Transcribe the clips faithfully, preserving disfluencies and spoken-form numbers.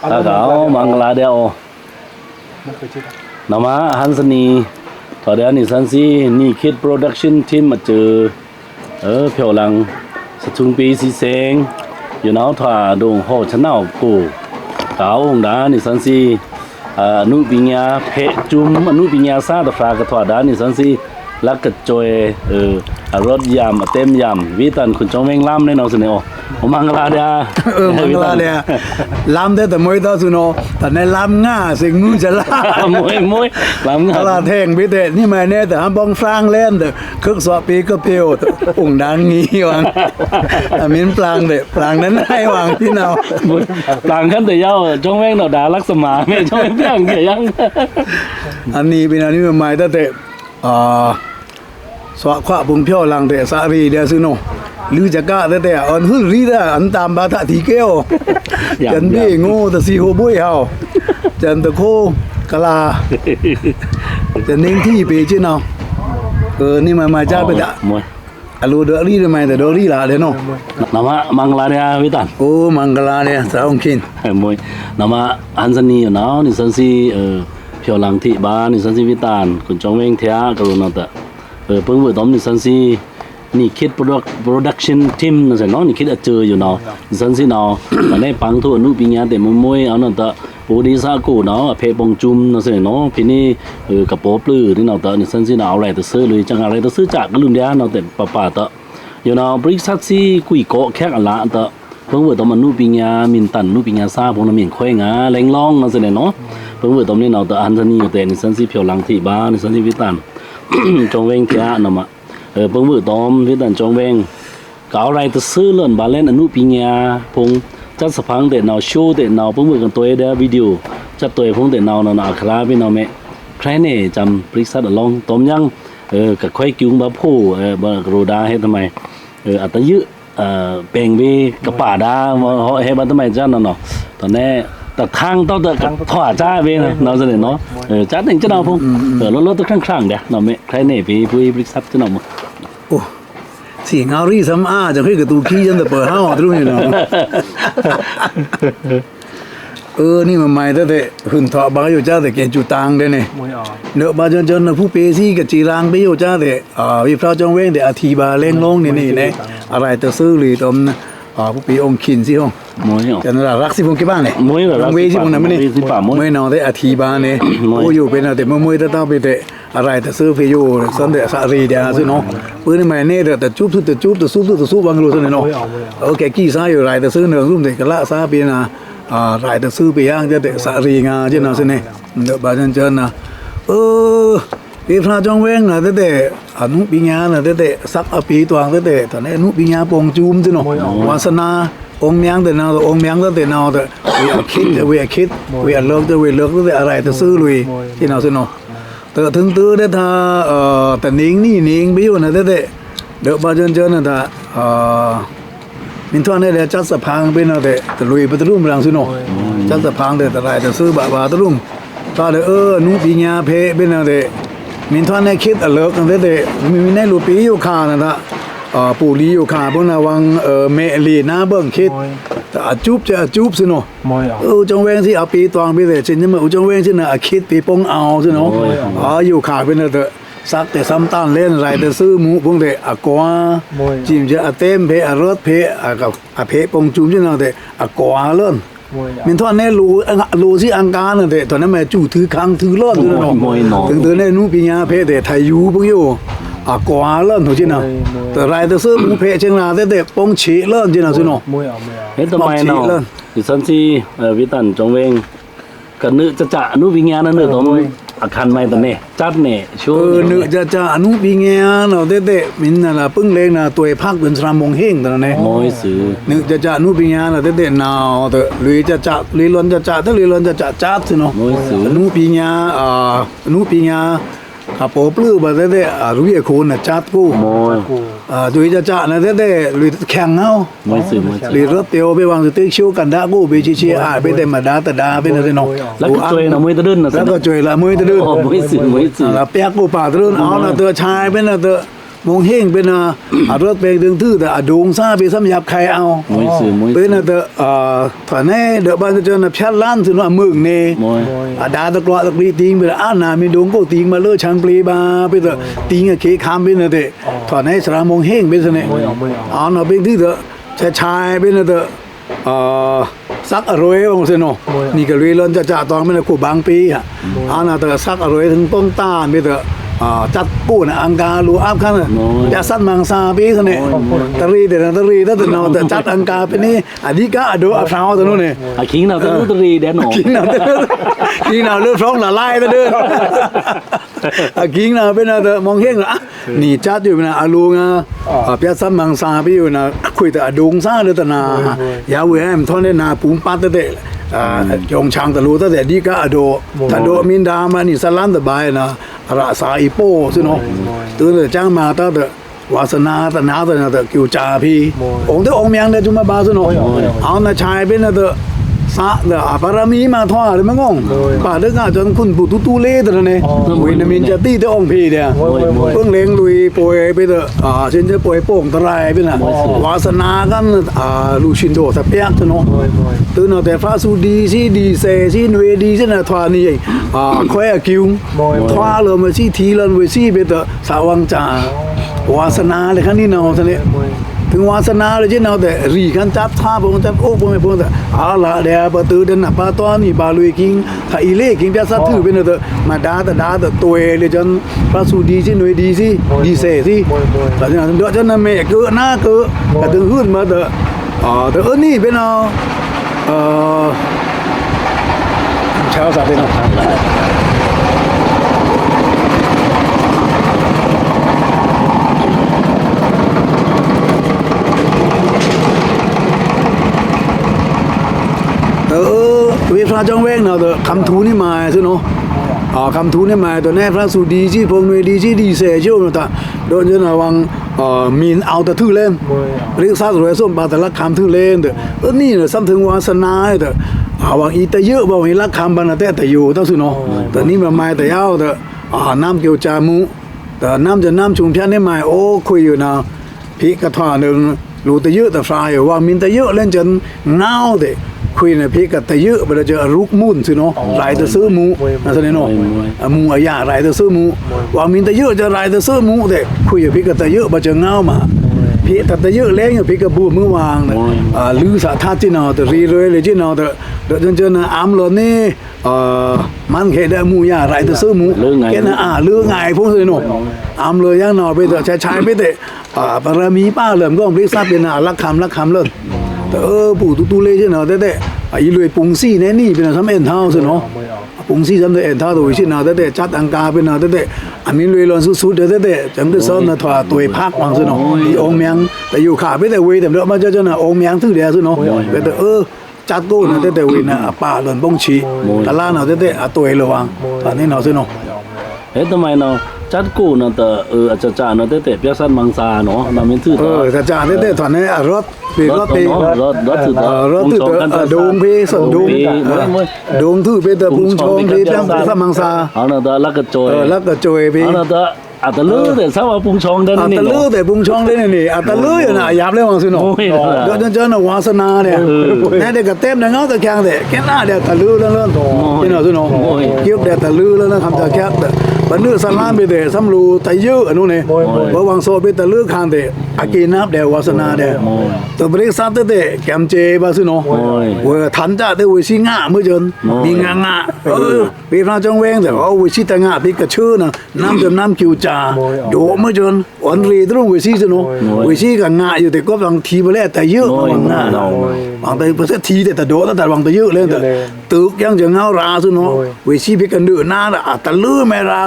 အဂေါ မင်္ဂလာဒျာအို။ နမဟန်ႏသနီ ထွာဒျာနီသန်သီ နီခိတ် production team အစဲ အဖျော်လင် သထုံပေႏသီသင် ယိုနဝ်းထွာဒိုင်ဟော်ချနဝ်းကို တအိုင်ဒၣ်နီသန်သီ အနုပညာ ဖဲ ကျုံ အနုပညာသၢတဖျါကထွာဒၣ်နီသန်သီ လကစွဲ အရွတ်ယမ် အတဲမ်ယမ် ဝေးတန်ခွန်ကျောင်းဝင်းလမ်း နေနော်စနေအို မင်္ဂလာဒျာ မင်္ဂလာဒျာ လမ်းဒဲတမွေးတော့သူနော် တနဲလမ်းငါစင်ငူးစလာ မွေးမွေး လမ်းငါ အလာထဲင်ဘိတဲ့ နီမနဲတဟန်ပေါင်းဖရန်လဲန်တဲ့ ခုတ်စွာပေးကပြောတဲ့ အောင်ဒါငီးဝံ အမင်းပလန်တဲ့ ပလန်นั้นให้วางที่เรา ပလန်ခန့်တဲ့ယောက်ကျောင်းဝင်းတော့ဒါလက်သမား မင်းကျောင်းဝင်းပြန်ကြရန် အနံၤပင်နံၤမမိုင်တတဲ့ အာ သွက်ခွာပုံဖြော်လင်တဲ့ စရီးဒဲသုနော် လူစကားတဲ့ အွန်ဟူရီးဒၣ် အန်တမ်ဘၣ်ထထီးကဲအို ကျန်ဘီငိုတသီဟိုဘွေဟော ကျန်တခိုးကလာ ကျန်နင်းထီးပေချင်နော် အနံၤမမိုင်ကြားပဒၣ် အလိုဒိုရီးဒိုမိုင်တဒိုရီးလာဒဲနော် နမမင်္ဂလာဒျာဝေးတန် အို မင်္ဂလာဒျာ သရောင်းခင် မွေး နမဟန်ႏသနီယိုနဝ်းနီသန်သီ အဖျော်လင်ထေ့ဘၣ်နီသန်သီဝေးတန် ခွန်ကျောင်းဝင်းထဲကရိုနော်တ ပိူင်ဝွေးတောမ်နီသန်သီ နီခိတ် product- production team နစဲနော် နီခိတ်အစဲယိုနော် နီသန်သီနော် မနဲပင်ထိုးအနုပညာတဲ့ မွေးမွေး အနော်တ ပိုဒီသကိုနော် အဖဲပုံကျုံနစဲနော် ဖဲနီ ကပောပျိုနီနော်တ နီသန်သီနော် အဝရဲတသၢလွေ စငါရဲတသၢစကလုမ်ဒျာနော်တဲ့ ပပာ်တ ယိုနော် ပရိသတ်သီကွီကောခဲကအလတ ပိူင်ဝွေးတောမ်အနုပညာ မင်းတန်အနုပညာသၢ ဖုံနမင်းခွဲငါ လဲင်လောင်းနစဲနော် ပိူင်ဝွေးတောမ်နီနော်တ ဟန်ႏသနီယိုတဲ့ နီသန်သီဖျော်လင်ထေ့ဘၣ် နီသန်သီဝေးတန် ကျောင်းဝင်းထဲနော်မ ပိူင်ဝွေးတောမ်ဝေးတန်ကျောင်းဝင်း ကအိုရဲတသၢလွောန်ဘၣ်လဲန်အနုပညာ ဖုံ จัดสะพังတဲ့နော် ရှိုးတဲ့နော် ပိူင်ဝွေးကတွဲဒဲ video จัดတွဲဖုံတဲ့နော်နော် အခရာပီနော်မဲ ခရဲန့ စံ ပရိသတ်အလောင်း တောမ်ယံ ကခွဲကျုံဘၣ်ဖို ဘၣ်ကရိုဒါဟဲတမိုင် အတယု ပင်ဝေးကပာ်ဒါ ဟဲဘၣ်တမိုင်စံနော်နော် တနဲ တထန်းတော့တထွာစံဝေးနော်စဲနော် စံတင်စနော်ဖုံ လောလောတခရံာ်ခရံာ်ဒဲနော်မဲ ခရဲန့ ပေပိုပရိသတ်စနော်မ အို သီငါရီသမ်အာ စခွေကတူခံစံတပႃဟောတရုံယိုနော် အနံၤမမိုင်တတဲ့ ဟွန်ထွာဘၣ်ယိုစံတဲ့ ကဲကျူတန်းဒဲန့ နဘၣ်စံစံနဖုပေသီကစံရန်းပေယိုစံတဲ့ ဝေးဖျော်ကျောင်းဝင်းတဲ့ အထီးဘၣ်လဲင်လောင်းန့န့ အရဲတသၢလွေတောမ် ဖုပေအောင်ခင်သီဟော ကျန်ရရက်သီဖုံက့ဘၣ်န့ မွေးဝေးသီဖုံနမန့ မွေးနော်တဲ့အထီးဘၣ်န့ အိုယိုပင်နော်တဲ့ မွေးမွေးတတပေတဲ့ အရဲတသၢဖေယို စံတဲ့ စရီးဒျာသုနော် ပိူင်နံၤမနဲတဲ့ တစူပ်သုတစူပ် တစူပ်သုတစူပ် ဘၣ်ကလိုသုန့နော် အိုကဲ ကံၢ်စါယို ရဲတသၢနုံသုတဲ့ ကလၢစါပီနာ ရဲတသၢပီယံတဲ့ စရီးငါစံနော်စဲန့ နဘၣ်စံစံန အ ဝေးဖျော်ကျောင်းဝင်းနော်တဲ့ အနုပညာနော်တဲ့ စက်အပီတွင်တဲ့ တနဲအနုပညာပုံကျုံစံနော် ဝါသနာ အောင်မြင်တဲ့နော် အောင်မြင်တဲ့နော် ဝေးအခေတ် ဝေးအခေတ် ဝေးအလၢက ဝေးလၢကတဲ့ အရဲတသၢလွေ စံနော်စဲနော် တထူင်တိုတဲ့ တနင်္နံၤနင်္နံၤပေယိုနော်တဲ့ နဘၣ်စံစံနော်တ မင်းထွန်းနဲ့ จัดสะพังပီနော်တဲ့ တလွေပတရုံမရန်းစံနော် จัดสะพังတဲ့ တရဲတသၢဘၣ်ဘၣ်တရုံ တတဲ့ အနုပညာဖဲပီနော်တဲ့ မင်းထွန်းနဲ့ခေတ်အလၢကတဲ့ မီးမီးနဲလိုပေယိုခါနော်တ ပူလီယိုခါပီနော် ဝံမဲလီနာဘင်ခေတ် အစူပ်စံအစူပ်စံနော် အိုကျောင်းဝင်းသီအပီတွင်ပီတဲ့ စံညမအိုကျောင်းဝင်းသီနော် အခေတ်ပေပုံအောင်စံနော် အယိုခါပီနော်တဲ့ စက်တဲ့ သမ်တန်လဲန် ရဲတသၢမူဖုံတဲ့ အကွာ စံစံအတဲမ်ဖဲ အရွတ်ဖဲ အဖဲပုံကျုံစံနော်တဲ့ အကွာလွောန် မင်းထွန်းနဲ့လို လိုသီအင်္ဂါနော်တဲ့ တနဲမဲကျူထုခန်းထုလွောန်စံနော် ထိုင်ထိုင်နဲ့ နုပညာဖဲတဲ့ ထယူဖုံယို အကွာလွောန်ထိုင်စံနော် တရဲတသၢမူဖဲ ကျင်းလာတဲ့ ပုံချေလွော်စံနော် ဟဲတမံၤနော် နီသန်သီ ဝေးတန်ကျောင်းဝင်း ကနုာ်စစ အနုပညာနော် နုာ်တောမ် အခန်းမံၤတန့ၣ် จัดန့ၣ် ရှိုး နုာ်စစ အနုပညာနော် တဲတဲ မင်းနလၢ ပင်းလဲင်န တွဲဖက် ပင်းသရၣ်မုၣ်ဟိန်းတန့ၣ် မွေးစု နုာ်စစ အနုပညာနော် တဲတဲ နော် တဲ လွေစစ လွေလွန်စစ တဲ လွေလွန်စစ จัดစံနော် မွေးစု အနုပညာ အနုပညာ အပေါ်ပျိုးဘၣ်တဲတဲ အရွေးအခိုးန จัดကို မွေး အ လွေစစ န တဲတဲ လွေခဲင်ငေါ မွေးစု မွေးစု လွေရတ်တဲအို ပေဝံသူ တ့ၢ်ဆိကန္ဒာကို ပေချေချေ အ ပေတဲ မဒါတဒါ ပေနစ့ၣ်နီၤ လၢကစွဲန မွေးတဒိၣ်န လၢကစွဲလၢ မွေးတဒိၣ် မွေးစု မွေးစု လၢပျၢ်ကို ပၢ်တဒိၣ် အဝ်န တချိုင် ပေနတ မွိုင်ႁိင်ပင်န အရွတ်ပင်ဒိုင်ထွူ တအဒိုင်သါ ပင်သမ်ယပ်ခဲအဝ် ပင်နတ ထွါနဲ ဒွိုက်ဘန်ကစွန်နဖြတ်လမ်း သုန အမွိုင်န့ၣ် အဒါတကွာတကွီတင် ပင်နအာန မီးဒိုင်ကိုတင်မလွဲ ဆန်ပျီဗာ ပင်တတင် အခေတ်ခမ် ပင်နတ ထွါနဲ သရၣ်မွိုင်ဟိင်ပင်သ့ၣ်န့ၣ် အဝ်နပင်ထွူတ ဆဲဆဲပင်နတ သက်အရွဲဝံၤသ့ၣ်နီၤ နံၤကလွေလွန် ကကးတွင်း မ့ၢ်နခိုဗန်းပေဧါ အဝ်နတ သက်အရွဲ ထိုင်ပေါင်တၢ် မ့ၢ်တ စတ်ကိုန အင်္ဂါလို အပ်ခါန ပြတ်သတ်မင်္ဂလာ ပင်သ့ၣ်န့ၣ် တရေတန တရေတတန တ စတ်အင်္ဂါ ပင်န့ၣ် အဓိကအဒိုအဖြောင့်တနုန့ၣ် အခိင်နဝ်တရေတန ခိင်နဝ်တရေ ခိင်နဝ်လၢဖြောင့်လလာတဒု အခိင်နဝ်ပင်နတ မွိုင်ဟိင်န နံၤစတ်ယိုဝ်န အလိုငါ ပြတ်သတ်မင်္ဂလာ ပင်ယိုဝ်န ခွိုတအဒိုင်သါလၢတန ယဝ်ဝဲ မထွါနဲ နပုမ်ပတ်တတဲ ယွင်ဆန်တလိုတတဲ အဓိကအဒိ တဒိမ့ၢ်ဒါမး နံၤသလန်တဘၣ်န အရသးအီပိုသ့ၣ်နီၤ တုၤနတ ကၠါမၤတၢ်တ ဝါသနာတနာတနတ ကျိုးစပ်ဖဲ အိုင်တအိုင်မၠိုင်ဒီး ကၠုမဘၣ်သ့ၣ်နီၤ အဝ်နဆဲပင်နတ သးဒီးအပါရမီမးထွါလၢမွိုင် ပာ်ဒိုကစွန် ခွန်ပူတူတူလေးတနန့ၣ် ဝေႇနမင်ၸတိတအိုင်ဖဲဒဲ ပိူင်လဲင်လွေပှဲၤ ပင်တ စင်ၣ်ပှဲၤ ပိူင်တရဲပင်န ဝါသနာကၠိုင် လူႏသျိၼ်းဒိုသပျဲကသ့ၣ်နီၤ တုၤနတဲ ဖြတ်စုဒ်သီး ဒ်ဆဲသီး နွေဒ်သီးနထွါနံၤ ခွဲးအကျိုး ထွါလီၤမွဲသီး ထီလီၤမွဲသီး ပင်တ သးဝင်စာ ဝါသနာလၢခါနံၤနဝ်သ့ၣ်န့ၣ် ထိုင်ဝါသနာလၢခါနံၤနဝ်တတဲ ရီၣ်ခၢၣ်စပ် ထွါပိူင်စပ် အိုးပိူင်ပိူင်တ အလဒဲ ပတုၤဒဲန ပာ်တွါနံၤ ပာ်လွေကၠိုင် သးအီလေကၠိုင် ပြတ်သတ်ထွူ ပင်နတ မဒါတဒါတတွဲလၢခၢၣ် ဖြတ်စုဒ်သီး နွေဒ်သီး ဒ်ဆဲသီး ဒီးခၢၣ်နမဲာ်ကၢးနါကၢး ကတုၤဟုၣ်မးတ တ အၢ နံၤပင်န ဆၢသးပင်န တ ဝေဖျါကျောင်းဝဲနတ ခမ်းထူနံၤမၤသ့ၣ်နီၤ ခမ်းထူနံၤမၤတနဲ ဖြတ်စုဒ်သီး ပိူင်နွေဒ်သီး ဒ်ဆဲသီးနတ ဒီးခၢၣ်နဝ် မံၤအဝ်တထွူလဲၣ် ပရိသတ်ရွဲဆို ဘၣ်တလက်ခံထွူလဲၣ်တ အၢ နံၤနသမ်ထိုင်ဝါသနာတ အဝ်အံၤတယုၢ်ဘၣ် ဝံၤလက်ခံဘၣ်နတဲ တယုၢ်တသ့ၣ်နီၤ တနံၤမၤမၤတယုၢ်တ နမ်းကျိုးစပ်မူ တ နမ်းကျိုးနမ်း ဖြတ်စုဒ်သီးနံၤမၤ အိုခွိုယိုန ဖဲကထွါနုၤ လူႏတယုၢ်တဖြာယို ဝၣ်မံၤတယုၢ်လဲၣ် ခၢၣ်နဝ်တ ခွိုနဖဲကတယုၢ် ပဒဲကၠို အရုပ်မူသ့ၣ်နီၤ ရၤတသုမူ နသ့ၣ်နီၤ အမူအရာ ရၤတသုမူ ဝၣ်မံၤတယုၢ်ကၠို ရၤတသုမူတ ခွိုယိုဖဲကတယုၢ် ပဒဲကၠို ငဝ်မး ဖဲတတယုၢ်လဲၣ်ယို ဖဲကဘူမိဝါ လုသးထါသ့ၣ်နီၤ တရံးရွဲလၢသ့ၣ်နီၤ ဒီးခၢၣ်နဝ် အမ်းလီၤန့ၣ် မၢန်ခဲဒဲအမူအရာ ရၤတသုမူ ကဲနအလုငါဖုံသ့ၣ်နီၤ အမ်းလီၤယင်းနဝ် ပဒဲကၠို ဆဲဆဲပဒဲ ပါရမီပါလၢ မကောင်း ပရိသတ်ပင်န အလက်ခံ လက်ခံလၢ တအၢ ပူတူတူလေးသ့ၣ်နီၤ တဲတဲ အံၤလွေပုင်သီးနဲနံၤ ပင်နသမ်အဲၣ်ထဝ်သ့ၣ်နီၤ ပုင်သီးသမ်အဲၣ်ထဝ်တဝီသ့ၣ်နီၤ တဲတဲ စတ်အင်္ဂါပင်န တဲတဲ အမံၤလွေလွန်သုသုတဲတဲ ကၠို ကၠို နထွါတွဲဖက်ဝဲသ့ၣ်နီၤ အံၤအိုင်မၠိုင် တယုၢ်ခါ ပဒဲဝဲတဲ မ့ၢ်မ့ၢ်ကၠို ကၠို နအိုင်မၠိုင်ထွူဒဲသ့ၣ်နီၤ ပဒဲအၢ စတ်ကိုနတဲတဲဝဲန အပါလွန်ပုင်သီး တလါနတဲတဲ အတွဲလီၤဝဲ အန့ၣ်နီၤသ့ၣ်နီၤ ဟဲတမံၤနီၤ စတ်ကိုနတ အစစနီၤ တဲတဲ ပြတ်သတ်မင်္ဂလာနီၤ နမံၤထွူ စစတဲတဲ ထွါနဲ အရွတ် ပေရွတ်ပေ ရွတ်ထွူတ အဒိုင်ဖဲ သွၼ်ဒိုင် ဒိုင်ထွူ ပဒဲပုင်ချောင်းဖဲ ပြတ်သတ်မင်္ဂလာ အနတ လက်ကစွဲ လက်ကစွဲဖဲ အနတ အတလၢတဲ သမ်အပုင်ချောင်းဒဲန့ၣ် အတလၢတဲ ပုင်ချောင်းဒဲန့ၣ် အတလၢယိုန အယပ်လဲဝဲသ့ၣ်နီၤ ဒီးခၢၣ်နဝ် ဝါသနာဒဲ နဲဒဲကတဲမ့ၢ်နငဝ်တခါဒဲ ကဲနဒဲတလၢလၢလၢ သ့ၣ်နီၤသ့ၣ်နီၤ ကဲဒဲတလၢလၢလၢ ခမ်းတခါဒဲ ပနွဲသလမ်းပဒဲ သမ်လိုတယုၢ်အနုန့ၣ် ပဝံၤသိးပတလၢခမ်းဒဲ အက့နပ်ဒဲ ဝါသနာဒဲ တပရိသတ်တဲတဲ ကၠံစဲဘၣ်သ့ၣ်နီၤ ဝဲထၢၣ်တၢ်တဲ ဝေ့သီးငါမွဲကၠို မံၤငါငါ ဝေဖျါကျောင်းဝဲတဲ အိုဝေ့သီးတငါ ဖဲကၠိုနၤ နမ်းကၠို နမ်းကျိုးစပ် ဒိၣ်မွဲကၠို အိုဝေ့သီးတငါ ယိုတဲ ကီုပံထံပလဲတယုၢ် မွဲငါ ဝံၤတဲပစဲထံတဲတဒိၣ် တၢ်တဝံၤတယုၢ်လဲၣ် တုၤကၠို ကၠို ငဝ်ရၤသ့ၣ်နီၤ ဝေ့သီးဖဲကနွဲနၤ အတလၢမဲရၤ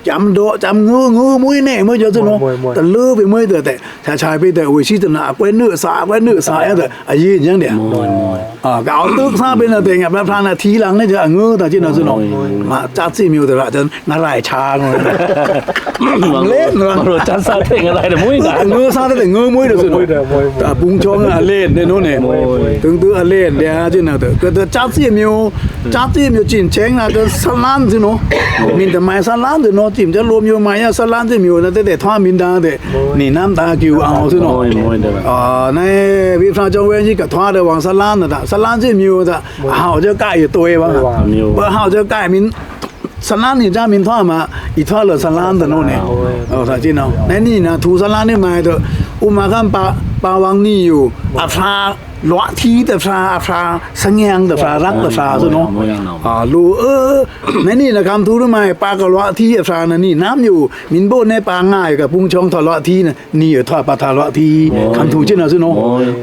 ကၠံဒိၣ် ကၠံငို ငိုမွဲနဲမွဲကၠိုသ့ၣ်နီၤ တလၢဖဲမွဲတဲ ဆဲဆဲပဒဲ ဝေ့သီးတနၤ အကွဲးနွဲသး အကွဲးနွဲသး အဲတဲ အယံၤယံၤဒဲ ကအဝ်တုၤသးပနတဲ ငါပျါဖျါနၤ ထံလင်န့ၣ် ကၠို အငိုတၢ်သ့ၣ်နီၤသ့ၣ်နီၤ မၤစတ်သ့ၣ်မံၤတရၣ် ငရဲဆါ လဲၣ် စတ်သးတဲ ငရဲတမွဲ ငိုသးတဲ ငိုမွဲဒီးသ့ၣ်နီၤ အပုင်ချောင်းအလဲၣ်န့ၣ်နီၤန့ၣ် တုၤတုၤအလဲၣ်ဒဲသ့ၣ်နီၤ ကတစတ်သ့ၣ်မံၤ စတ်သ့ၣ်မံၤ ကၠို ကၠို သလမ်းသ့ၣ်နီၤ မံၤတမံၤသလမ်းသ့ၣ်နီၤ จิ่มจะลมอยู่ไหมอะ สะล้านจิ่มอยู่นะ แต่แต่ท่อมินดาแต่ นี่น้ำตากิวเอาซึ่งเนาะ อ๋อ ในวิพระจองแวงยี่กะท่อเดวังสะล้านนะตะ สะล้านจิ่มอยู่ตะ เฮาจะไก่อยู่ตัวเองวะ เปิดเฮาจะไก่มิน สะล้านนี่จ้ามินท่อมา อีท่อเหลือสะล้านตะโน่นเนี่ย เออ ถ้าจิ่มเนาะ ในนี่นะ ถูสะล้านนี่มาเถอะ อุมาข้ามปะ ปาวังนี่อยู่ อัฟรา เลาะที่แต่ฟรา อัฟรา สะแงงแต่ฟรา รักแต่ฟราซึ่งเนาะ อ่า ลู เออ ในนี่นะ คำถูกหรือไม่ ปากะเลาะที่อัฟรานะ นี่น้ำอยู่ มินโบ้ในปาง่ายกับปุงช่องทะเลาะที่นะ นี่เออ ทอดปลาทะเลาะที่ คำถูกจิ่มเนาะซึ่งเนาะ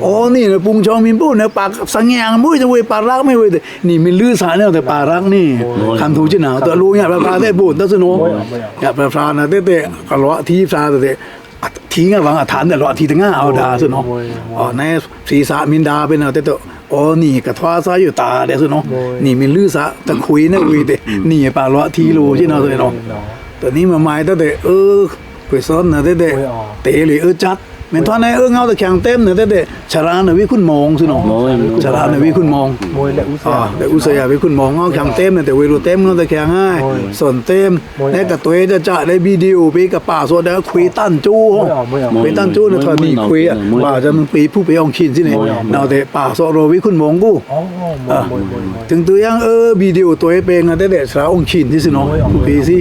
อ๋อ นี่นะ ปุงช่องมินโบ้ในปากสะแงง มุ้ยจะเว้ย ปารักไม่เว้ย นี่มินลือสาเนี่ย แต่ปารักนี่ คำถูกจิ่มเนาะ แต่ลูเนี่ย ปลาปลาได้บุญเนาะซึ่งเนาะ อย่าปลาปลานะ แต่แต่กะเลาะที่ฟรา แต่แต่ ทิ้งอะวังอะฐานแต่เลาะที่ตึงอะเอาดาซึ่งเนาะ อ๋อ ในศีรษะมินดาเป็นอะ แต่แต่ อ๋อ นี่กะท้อซะอยู่ตาเด้อซึ่งเนาะ นี่มินลือสา ตะคุยนะเว้ย แต่ นี่ปาเลาะที่ลูจิ่มเนาะซึ่งเนาะ แต่นี่มาหมายแต่แต่ เออ ไปซ้อนนะ แต่แต่ เตะเลย เออ จัด แม่นท่อนใน เออ เงาตะแข็งเต็มนะ แต่แต่ ฉลาดนะวิคุณมองซึ่งเนาะ ฉลาดนะวิคุณมอง อ๋อ แต่อุตสาหะวิคุณมอง เงาแข็งเต็มนะ แต่เวลูเต็ม เงาตะแข็งให้ ส่วนเต็ม ในกะตวยจะจะได้วิดีโอไปกะป่าสดได้คุยตันจู้ คุยตันจู้นะ ท่อนนี่คุยอะ ว่าจะมึงไปผู้ไปอ่องขินสิเนี่ย เนาะ แต่ป่าสดโรวิคุณมองกู ถึงตัวยัง เออ วิดีโอตวยเป็นอะ แต่แต่สาวอ่องขินที่สิเนาะ ผู้ไปสิ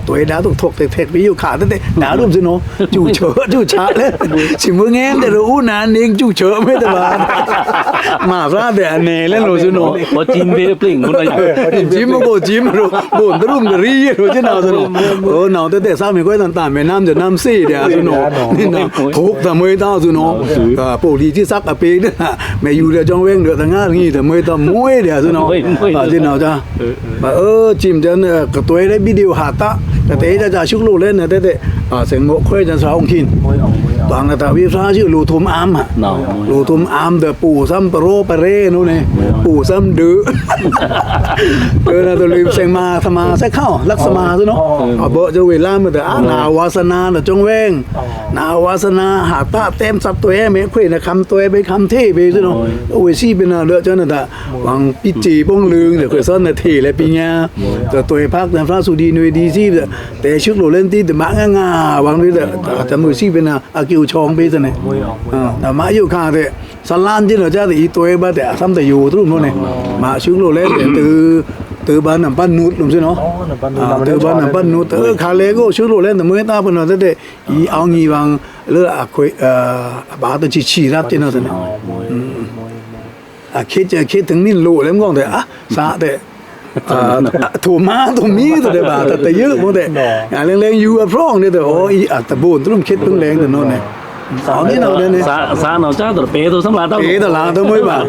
ตวยดาวต้องถกแท็กๆ ไปอยู่ขา แต่แต่ดาวดุ่มสิเนาะ จู่เฉิด จู่ฉะเลย สิมื้อแงมแต่ละอู้นานเอง จู่เฉิดไม่แต่ว่า มาพลาดแต่อันเน่เล่นโลดสิเนาะ บ่จิมเปเปล่งคนละอย่าง จิมบ่จิมโลด บ่ตะลุ่มกะรีโลดสิเนาะสิเนาะ เออ เนาะ แต่แต่สาวไม่ค่อยตันตามแม่น้ำจะน้ำซี่เดียวสิเนาะ นี่เนาะ ถกแต่เมื่อยเต้าสิเนาะ เออ โปรลีที่ซักอะเปกเนี่ย แม่อยู่เดียวจ้องแว้งเดือดตะงาดงี้ แต่เมื่อยเต้าเมื่อยเดียวสิเนาะ เออ สิเนาะจ้า บ่า เออ จิ่มจะเนี่ย กะตวยได้วิดีโอหาตะ กะเตะจะจะชุกโลเล่นนะ แต่แต่ อ่า เสียงโง่ค่อยจะสาวองค์ขิน ตอนกะตะวิพระชื่อหลวงทุ่มอามอะ หลวงทุ่มอาม แต่ปู่ซ้ำปะโรปะเรโน่นเนี่ย ปู่ซ้ำดื้อ เออ นะ ตะลืมเสียงมา สมา ใส่เข้า ลักสมาซะเนาะ เอาเบาะจะเวลามันแต่ อ่า หนาวาสนาน่ะ จงแว้ง หนาวาสนา หาตะเต็มสับตัวแม่ค่อยนะ คำตัวไปคำเท่ไปซะเนาะ โอ้ย ซี่เป็นน่ะ เด้อเจ้าน่ะตะ หวังปิจิป้องลึง เดี๋ยวค่อยซ้อนนาทีและปีญา แต่ตัวพักแต่พระสุดีนวยดีซี่ แต่ชึกโลเล่นตี้แต่มะง่าๆ หวังดีแต่ จะมือซี่เป็นน่ะ อากิวชองไปซะเนี่ย อ่า แต่มะอยู่ข้าแต่ สลานจิ่นเหรอจ้า แต่อีตัวบ้าแต่ ซ้ำแต่อยู่ตรุ่มโน่นเนี่ย มะชึกโลเล่นแต่ ตื่อ ตื่อบ้านน้ำปั้นนุดลุมซี่เนาะ อ่า ตื่อบ้านน้ำปั้นนุด เออ ขาเลโก้ชึกโลเล่นแต่ เมื่อตาเปิ้นเนาะ แต่ อีเอางี้หวัง เลืออะคุย เอ่อ บาดตะชีชีรัดจิ่นเนาะ แต่เนี่ย อืม อะ คิดจะคิดถึงนี่โลเล่นก่อนแต่ อะ สะแต่ เอ่อ ถูกมาถูกมีตัวเดียวบาดแต่ แต่เยอะพวกแต่ อย่างเร่งๆ อยู่อะพร่องเนี่ยแต่ โอ้ อีอะตะโบนตรุ่มคิดเพิ่งแรงแต่โน่นเนี่ย สาวนี่เนาะเนี่ย สา สาเนาะจ้า แต่เปตัวสำหรับเต้า เปตะลาเต้าเมื่อยบาด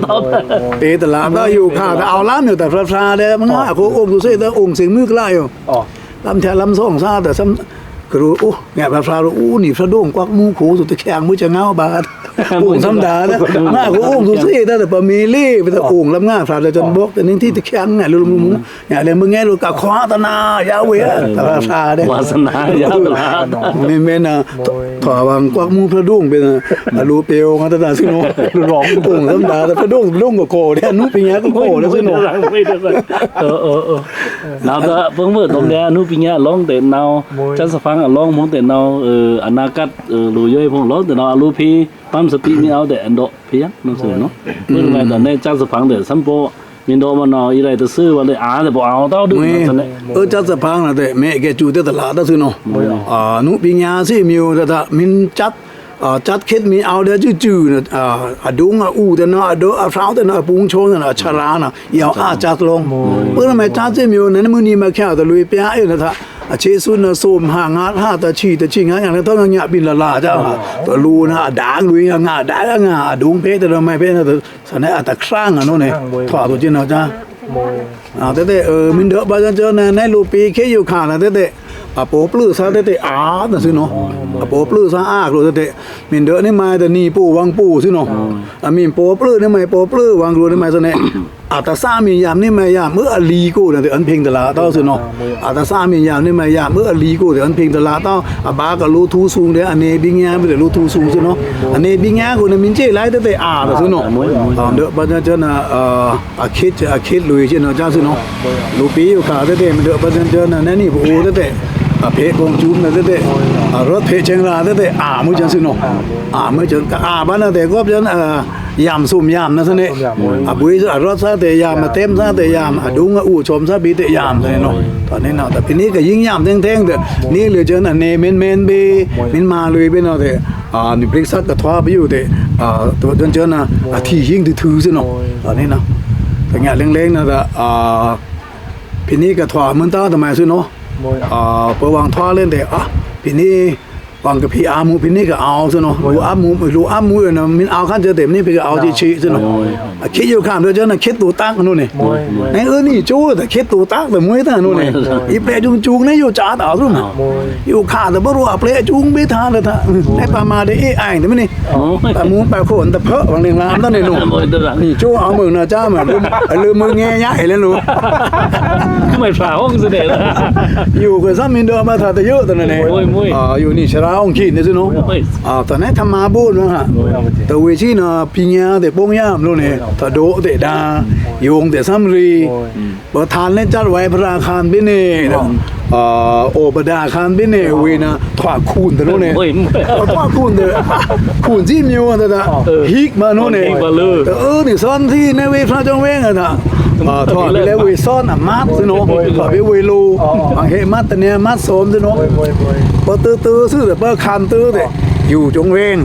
เปตะลาเต้าอยู่ข้าแต่เอาล้านอยู่แต่พระๆ เด้อ มัน อ๋อ อะโคองค์ตัวเสด็จองค์เสียงมือกล้าอยู่ อ๋อ ล้ำแท้ล้ำสองซาแต่ซ้ำ กะรู้ โอ้ แง่พระๆ โอ้ นี่พระโด่งกวักหมู่โขสุดตะแคงมื้อจะเงาบาด โอ่งธรรมดานะ มาโของค์สุดเสด็จแต่ปะเมเล่ ไปแต่โอ่งล้ำงาพระเดาจนบอก แต่นึ่งตี้ตะแคงแง่ลุมๆ เนี่ย เดี๋ยวมึงแง่ลุกะขวาตะนายาเวยอะ แต่ว่าซาเด้อ วาสนายาตะลา แม่นๆ นะ ถ่อวังกวักหมู่พระโด่งเป็นอะ อะลูเปียวกันตะตาซึ่งเนาะ ร้องโอ่งธรรมดา แต่พระโด่ง พระโด่งก็โขเด้อ นุปิญญาก็โขเด้อซึ่งเนาะ เออ เออ เออ เนาะ แต่เปิ้งเปิ้งตรงเนี้ย นุปิญญาร้องแต่เนาะ จัดสะพังอะร้องมงแต่เนาะ เออ อนาคต เออ ลูย่อยพงร้องแต่เนาะ อะลูพี ปั๊มสติมีเอาแต่อันเดาะเพียงนั่นสิเนาะ เปิ้นว่าตอนนี้จัดสะพังแต่ซ้ำโป มีเดาะมาเนาะ อีไรแต่ซื่อว่าเลย อ่า แต่บ่เอาเต้าดึงนั่นสิเนี่ย เออ จัดสะพังนะแต่ แม่แกจูแต่ตลาดเต้าซื่อเนาะ อ่า นุปิญญาสิมีอยู่แต่ถ้ามินจัด อ่า จัดเข็ดมีเอาเด้อจื้อๆ นะ อ่า อะดุงอะอู้แต่เนาะ อะเดาะอะพร้าวแต่เนาะ อะปุงโชนน่ะ อะชะลาน่ะ อีเอาอาจัดลง เปิ้นทำไมจัดสิมีอยู่ นั้นมื้อนี้มาแค่ตะลุยเปียะอยู่นะถ้า อะเชซุนน่ะ ส้มห้างาดห้าตะชีตะชีงาดอย่างนั้นเท่านั้นเนี่ย บินละลาจ้า ตะลูน่ะ อะดางลุยงาดางงา อะดุงเพชรแต่ทำไมเพชรนะ สะเนี่ย อะตะครั้งอะโน่นเนี่ย ถ่อตัวจิ่นเนาะจ้า อ่า แต่แต่ เออ มินเดอะบาจันเจอนะ ในลูปีเคอยู่ข้านะ แต่แต่ อะโปเปลือซะ แต่แต่ อา น่ะซื่อเนาะ อะโปเปลือซะ อา กลัว แต่แต่ มินเดอะนี่มา แต่นี่ปู่วังปู่ซื่อเนาะ อะ มินโปเปลือนี่มา โปเปลือวังกลัวนี่มา สะเนี่ย อะตะซ่ามินยามนี่มายาม เออ อะลีโกนะ แต่อันเพ็งตะลาเต้าซื่อเนาะ อะตะซ่ามินยามนี่มายาม เออ อะลีโก แต่อันเพ็งตะลาเต้า อะบากะลูทูซุงเด้อ อะเนบิญญา แต่ลูทูซุงซื่อเนาะ อะเนบิญญาโกนะ มินเจ้หลาย แต่แต่ อา น่ะซื่อเนาะ เดอะบาจันเจอนะ เออ อะคิดจะอะคิดลุยจิ่นเนาะจ้าซื่อเนาะ ลูปีอยู่ข้าแต่แต่ มันเดอะบาจันเจอนะ แน่นี่โอ้ แต่แต่ အဖေႏကုံစုံနတဲတဲ အရွတ်ဖေႏချင်ရာတဲတဲ အာမွေးချင်စွနော် အာမွေးချင် အာဗာနတဲ ကော့ချင် ယမ်စုံယမ်နသနေ အဗွေႏအရွတ်သတဲယမ် အတဲမ်းသတဲယမ် အဒုံးအအူစုံသဗီတဲယမ်သနေနော် တနေန တဖဲန့ကယိုင်ယမ်တဲင်တဲင်တဲ နေလဲချင် အနေမင်းမင်းဘီ မင်းမလွေဘီနတဲ နဘရိက္ခာတ်ကထွားပယိုတဲ တဝဒွန်ချင် အထီယိုင်တထုစွနော် တနေန တငါလဲင်လဲင်နတဲ ဖဲန့ကထွားမွန်တာတမုဲစွနော် ပဝွံထွားလဲင်တဲ ဖဲန့ ဝွံကဖီအာမူ ဖဲန့ကအဝ်စွနော် လိုအပ်မူ လိုအပ်မူန မင်းအဝ်ခါတဲ မင်းဖဲကအဝ်ချေချေစွနော် အခေတ်ယိုခါမွေးချင် ခေတ်တူတက်နုဲ့န့ၣ် နအၢနံၤကၠိတခေတ်တူတက်တမွေးတနုဲ့န့ၣ် အပျဲၢ်စုံစုံနယိုခါတအဝ်စွနော် ယိုခါတဘိုးအပျဲၢ်စုံဘီတနုဲ့ နပမားဒီး AI တမွေးန့ၣ် ပမူပခုံတဖုတ် ဝံလင်လမ်တနုဲ့နုဲ့ နကၠိအမုံနကၠိမုံ အလၢမုံငဲယဲလဲနုဲ့ မွေးထွားဟောင်းစတဲ့ ယိုကစမင်းဒီးမွေးထွားတယိုတနုဲ့န့ၣ် ယိုနံၤစရာဟောင်းခံနစွနော် တနခမၤဘိနဟ တဝေချံန ပညာတဲ့ ပုံရမလို့နဲ့ တဒိုးတဲ့ဒါ ယုံတဲ့ စမ်းရီ ပထန်နဲ့ จัดไหว้พระအခမ်းဘီန့ၣ် အိုပဒါအခမ်းဘီန့ၣ် ဝေန ထွားခုန်တလို့နဲ့ ထွားခုန်တဲ့ ခုန်စံမျိုးတဲ့ ဟိကမလို့နဲ့ တအၢန့ၣ် သွန်သီးနဲ့ ဝေဖရာကျောင်းဝင်းက ထွားဘီလဲဝေသွန်အမတ်စွနော် ထွားဘီဝေလို အဟဲမတ်တနေ မတ်သွန်စွနော် ပတတစွတဲ့ ပခမ်းတတဲ့ ယိုကျောင်းဝင်း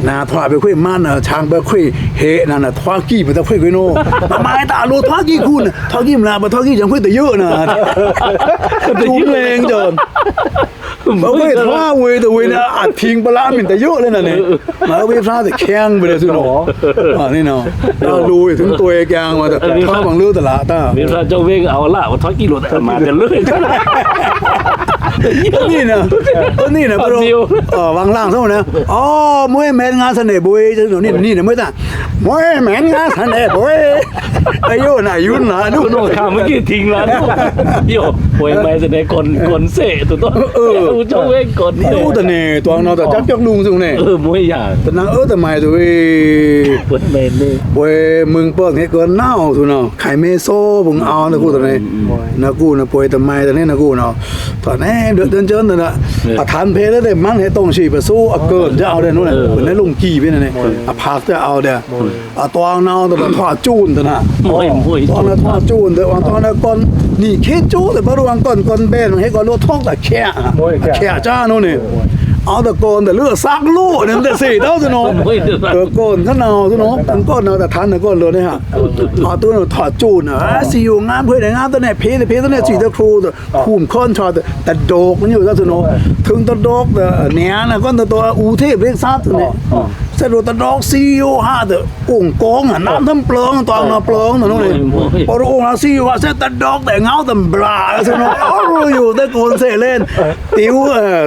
နထွားဘီခွေမတ်န ဆန်းဘီခွေဟဲန နထွားကီဘီတခွေခွေနုဲ့ မမၤတအလိုထွားကီခုန် ထွားကီမန ပထွားကီကျောင်းခွေတယိုန တုံးလဲင်ကျော် ပခွေထွားဝေတဝေန အထင်ပလမင်းတယိုလဲနန့ၣ် မဝေဖရာတဲ့ ခဲင်ဘီလဲစွနော် အန့ၣ်န တလိုဝေ ထုံးတွဲကၠင်ဝါ ထွားဘီလဲတလးတၢ် ဝေဖရာကျောင်းဝင်း အဝ်လၢ ပထွားကီလိုတမၤတလို့ အန့ၣ်န အန့ၣ်န ပရို ဝံလင်သောန အို မွေးမင်းငါစနေဘွေ နံၤနံၤန မွေးတၢ် မွေးမင်းငါစနေဘွေ အယိုန ယုန နု နခါမကီထင်းလၢ ယို မွေးမင်းစနေ ကွန်စဲတူတူ ကျောင်းဝင်း ကွန်စဲ အိုတန့ၣ် တွင်းန တကၠောက်ကျုံစွနန့ၣ် မွေးယၤ တနၤအၢတမၤတဝေ ပွေမင်းန့ၣ် ပွေမင်းပၢၢ်ဟဲကနၣ်စွန ခိုင်မဲသော ဘုံအောင်းနကူတန့ၣ် နကူန ပွေတမၤတန့ၣ် နကူန တန့ၣ် ဒွဲၣ်တန်ချန်န အထန်ဖဲလဲၣ် မၢန်ဟဲတောင်ရှိ ပစိုးအကၢၢ် တအဝ်ဒဲနုဲ့ ပနဲလုမ်ကီဘီန့ၣ် အဖၢက်တအဝ်ဒဲ အတွင်းနဝ်တဘၣ်ထွားကၠိုၼ်တန တွင်းနထွားကၠိုၼ်တ တွင်းနကွန် နံၤခေတ်ကၠိုၼ်တ ပရူဝ်ကွန်ကွန်ဘဲ ဟဲကွန်လိုထွားတခဲ ခဲကၠၢနုဲ့ အဝ်တကွန်တလၢအစၢကလိုန တသေတဝ်စွန ကွန်တနဝ်စွန ကွန်နတထန်နကွန်လိုန့ၣ် အတွင်းနထွားကၠိုၼ်န စံယိုငါဖဲန့ၣ် ငါတန့ၣ် ဖဲတဖဲတန့ၣ် စံတခူ ခုမ်ခွန်ထွား တဒိုက်နယိုတစွန ထုံးတဒိုက်တ နဲနကွန်တဒိုက် အူထေး ဘရိက္ခာတ်တန့ၣ် စဲးဒိုတဒိုက် စံယိုဟးတ အိုင်ကောင်း နမ်းသမ်ပျိုင် တွင်းနပျိုင်နုဲ့ ပရူဝ်အိုင်စံယိုဟး စဲးတဒိုက်တ ငေါတဘြာစွန အိုယိုတကွန်စဲးလဲၣ် တဝ်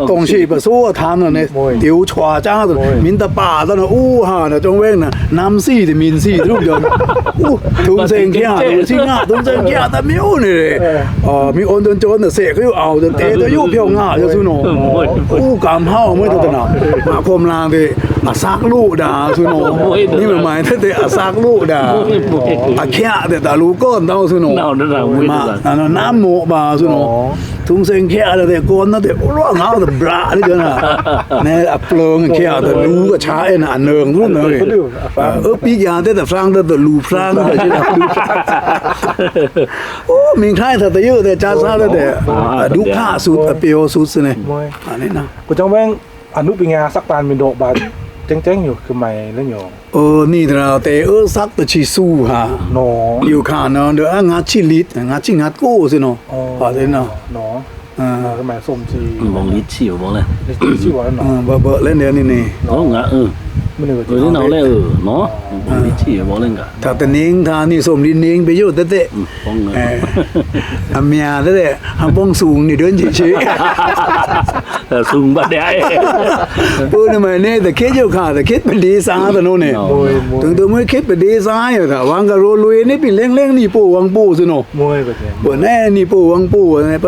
တောင်ရှိ ပစိုးအထန်နန့ၣ် တဝ်ထွားကၠၢတ မင်းတပါတန အိုဟးန ကျောင်းဝင်းန နမ်းစံတ မင်းစံတရုပ်ယွန်း အို ထုံးစဲင်ခဲတ စံငါ ထုံးစဲင်ခဲတ မီးအိုန့ၣ် မီးအိုတွင်းချန်န စဲးကယိုအဝ်တ တဲတယိုဖျော်ငါယစွန အိုကမ်ဟဝ်မွေးတန မၤခွမ်လၢ်တ အစၢကလိုဒၣ်စွန နံၤမမၤတ အစၢကလိုဒၣ် အခဲတ တလူကွန်တဝ်စွန မၤ နမ်းမော့ဘၣ်စွန ထုံးစဲင်ခဲတ ကွန်နတ အိုလီၤငေါတဘြာန့ၣ်ကၠၢန နဲအပျိုင်ခဲတ လူကဆါအဲန အနွောင်ရုံန အပီးယၤတ တဖြန်းတ တလူဖြန်းတ အို မင်းခါတ တယိုတ ကၠၢဆါတ ဒုက္ခသုတ် အပျော်သုတ်စွန အန့ၣ်န ကိုကျောင်းဝင်း အနုပညာ စက်တန်မင်းတို့ ဘာ ကျဲကျဲညို ကမၢ်လဲညို အို နံၤတရၣ်တဲ အၢ စက်တဆံဆူဟး ယိုခါန ဒု အငါးဆံလစ် ငါးဆံငါးကိုစွန ဘာလဲန ကမၢ် ส้มဆံ မောင်လေးဆံ ဘာလဲ ဆံဝါန ဘၣ်ဘၣ်လဲန့ၣ်န့ၣ် ငါ အၢ မနုၤ အၢ နဝ်လဲ အၢ မောင်လေးဆံ ဘာလဲငါ တၢ်တနင်္သာ နံၤ ส้มလေးနင်္ ပယိုတဲတဲ အမၠါတဲတဲ ဟံပေါင်းစုံ နံၤ ဒွဲၣ်ဆံဆံ စုံဘၣ်ဒဲး ပူနမၤန့ၣ် တခေတ်ယိုခါ တခေတ်ပဒေသာတနုဲ့န့ၣ် တုံတုံမွေးခေတ်ပဒေသာယိုခါ ဝံကရိုလွေန့ၣ် ပီလဲင်လဲင် နံၤပိုဝံပိုစွန ပူနဲ နံၤပိုဝံပိုန့ၣ် ပ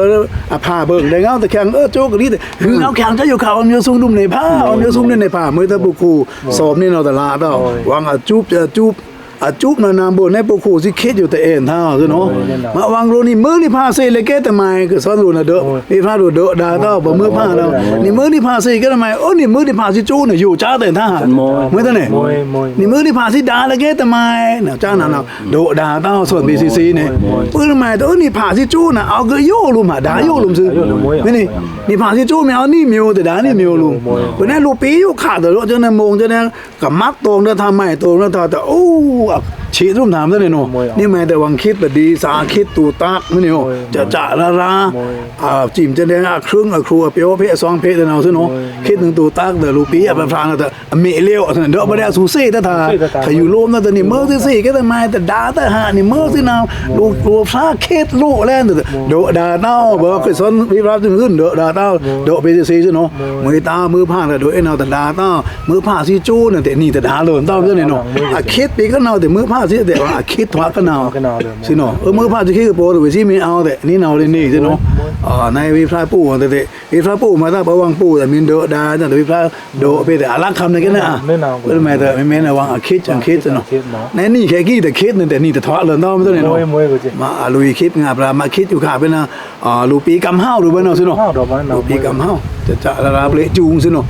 အဖါဘၢင်တဲ ငေါတခၢင် အၢ ကၠိကလံတဲ ဟုငေါတခၢင် ကၠိယိုခါ ဝံယိုသုံဒုံးန့ၣ်ဖါ ဝံယိုသုံဒုံးန့ၣ်ဖါ မွေးတပူခိၣ် ส้มန့ၣ်နတလါတဝ် ဝံအစူပ် အစူပ် အစူပ်နနံဘိုနဲ ပူခိုန်စံခစ်ယိုတအဲန်ထါ သုနော်။ မဝ်ငိုနီမွိုးနီဖာစဲလဲကဲတမံၤ ကစွန်လိုနဒိုး မွိုးဖာဒိုးဒိုးဒါတဝ် ပမွိုးဖာနဝ် နီမွိုးနီဖာစဲကဲတမံၤ အိုးနီမွိုးနီဖာစံကၠိုနယိုကၠါတဲထါ မွိုးတန့ၣ် နီမွိုးနီဖာစံဒါလဲကဲတမံၤ နကၠါနနဝ် ဒိုးဒါတဝ် သွန်ပေစံစံန့ၣ် အိုးနီမွိုးတအိုးနီဖာစံကၠိုန အဝ်ကယိုလိုမ် ဒါယိုလိုမ်သု မ့ၢ်န့ၣ် နီဖာစံကၠိုမ့ၢ်အဝ်နီမွိုးတဒါနီမွိုးလိုမ် ပနဲလိုပီယိုခါတဒိုး ကၠိုနမူင်ကၠိုန ကမတ်တောင်တထါ မတ်တောင်တထါ အိုး အဆံးတရုံထါမ့ၢ်တန့ၣ်နီ နီမွိုးတဝ် ဝ်ခစ်ပဒံ သခစ်တူတၢ် မ့ၢ်န့ၣ် ကၠါကၠါရါရါ အစံမ်ကၠိုန အခရုံအခရုအပျော်ဖဲအသွင်ဖဲတနဝ် သုနော် ခစ်နုံတူတၢ် တလိုပီအပဖျါနတ အမ့ၢ်လျော် ဒိုးပဒဲအသူစဲတထါ ခယူလိုမ်နတနီမွိုးစံစဲကဲတမံၤ တဒါတဟါ နီမွိုးစံနဝ် လိုလိုဖျါခစ်လိုလဲ ဒိုးဒါတဝ် ဘၣ်ကစွန်ဝိဖျါစံမွိုး ဒိုးဒါတဝ် ဒိုးပေစံစံ သုနော် မွိုးတဝ် မွိုးဖာနဒိုးအဲနဝ် တဒါတဝ် မွိုးဖာစံကၠိုနတဲ နီတဒါလိုမ် တဝ် မ့ၢ်တန့ၣ်နီ အခစ်ပီကနဝ်တဲ မွိုးဖာစံတဲ အခစ်ထွာကနဝ် သုနော် အိုး မွိုးဖာစံခစ်ကပီတဝဲစံမ့ၢ်အဝ်တဲ နီနဝ်လံန့ၣ် သုနော် နဝ်ဝိဖျါပူတဲ ဝိဖျါပူမၤတၢ် ပဝ်ပူတဲ မ့ၢ်ဒိုးဒါ ဝိဖျါဒိုးဖဲတဲ အလခမ်နကဲန အိုး မ့ၢ်တဲ မ့ၢ်မ့ၢ်နဝ် အခစ်အခစ် သုနော် နနီခဲကံတခစ်နတဲ နီတထွာလိုမ် တဝ် မ့ၢ်တန့ၣ်နီ မအလွိခစ်ငါပျါ မခစ်ယိုခါဖဲန လိုပီကမ်ဟဝ်ဒိုးဘၣ်နဝ် သုနော် လိုပီကမ်ဟဝ် ကၠါကၠါရါရါ ပျော်ကျူ သုနော်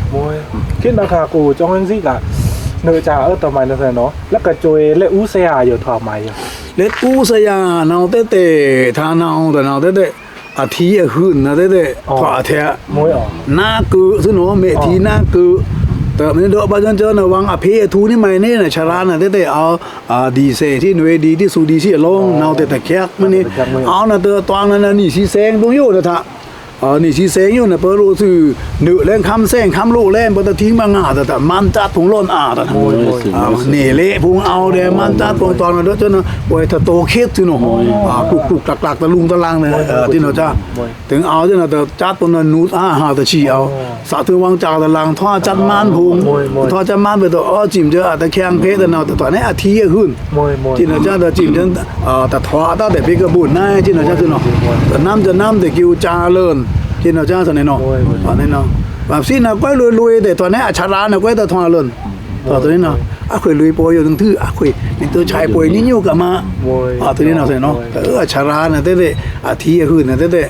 ခစ်နခါကိုကၠီဝ်စံက နကၠါ အိုး တမံၤနသန့ၣ်နီ လၢကၠိုလၢအူစယါယိုထွာမၤယို လၢအူစယါနဝ်တဲတဲ ထါနဝ်တနဝ်တဲတဲ အထံအဟုန်နတဲတဲ ထွာထဲ နကု သုနော် မဲာ်ထံနကု တမ့ၢ်ဒိုးဘၣ်ကၠိုနဝ် အဖေအထူနီမံၤန့ၣ် ဆရာနတဲတဲ အဝ် ဒီးဆဲးစံ နွေဒီး သူဒီးစံအလောင်း နဝ်တဲတခက်မ့ၢ်န့ၣ် အဝ်နတဲတွင်းနနီဆံဆဲင်တုံယိုနထါ နီဆံဆဲင်ယိုန ပရိုသု နုလဲခမ်းဆဲင်ခမ်းလိုလဲ ပတထံမငါတတ မန်းတပ်ဖုံလောန်အာတ နေလေဖုံအဝ်ဒဲ မန်းတပ်ဖုံတွင်းနဒိုးကၠိုန ပှဲၤတတိုခစ် သုနော် ကုကလုကတၢ်ကတၢ်တလူင်းတလင်းန့ၣ် တ့ၢ်နီၤကၠါ တ့ၢ်အဝ်ကၠိုန တၢ်ကၠတ်ပနနူတအာဟးတဆံအဝ် သးထွဲဝင်းကၠၢကတလင်း ထွာကၠတ်မန်းဖုံ ထွာကၠတ်မန်းဖုံတအိုး စံမ်ကၠိုအတခ့ၣ်ဖဲတနီၤ တထွာနဲအထံအဟုန် တ့ၢ်နီၤကၠါ တစံမ်ကၠို တထွာတၢ်ဒဲး ပီကဘုၣ်နဲ တ့ၢ်နီၤကၠါ တ့ၢ်နီၤ တနမ်းတနမ်းဒဲး ကီးကၠါလၢန် တ့ၢ်နီၤကၠါ တ့ၢ်နီၤ ပှၤစံးနၤကွဲလွေလွေဒဲး ထွာနဲအဆရာနကွဲတထွာလၢန် တ့ၢ်နီၤ အခွေလွေပေါ်ယို နထုအခွေ နသုချိုင်ပွေညိညိကမ တ့ၢ်နီၤ တ့ၢ်နီၤ အဆရာနတဲဒဲး အထံအဟုန်နတဲဒဲး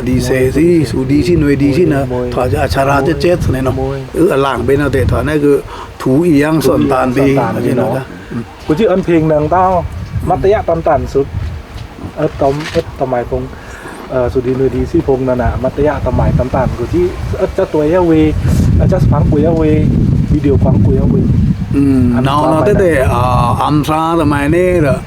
ဒီးဆဲးစံ သူဒီးစံ နွေဒီးစံန ထွာအဆရာကၠဲကၠဲ တ့ၢ်နီၤ အလင်ဘဲနတဲ ထွာနဲက ထူအီယင်စွန်တန်ဘဲ တ့ၢ်နီၤ ကိုကြီး အန်ဖင်နံတောင်း မတ်တရာတန်တန်စုတ် အဲ တမ အဲ တမိုင်ဖုံ အဲ သူဒီးနွေဒီးစံဖုံနၤနၤ မတ်တရာတမိုင်တန်တန် ကိုကြီး အဲ ကၠတ်တွဲယဝေး အဲ ကၠတ်ဖန်းကွေးယဝေး ဝီဒီယိုဖန်းကွေးယဝေး နဝ်နတဲဒဲး အမ်ဖြါတမိုင်န့ၣ်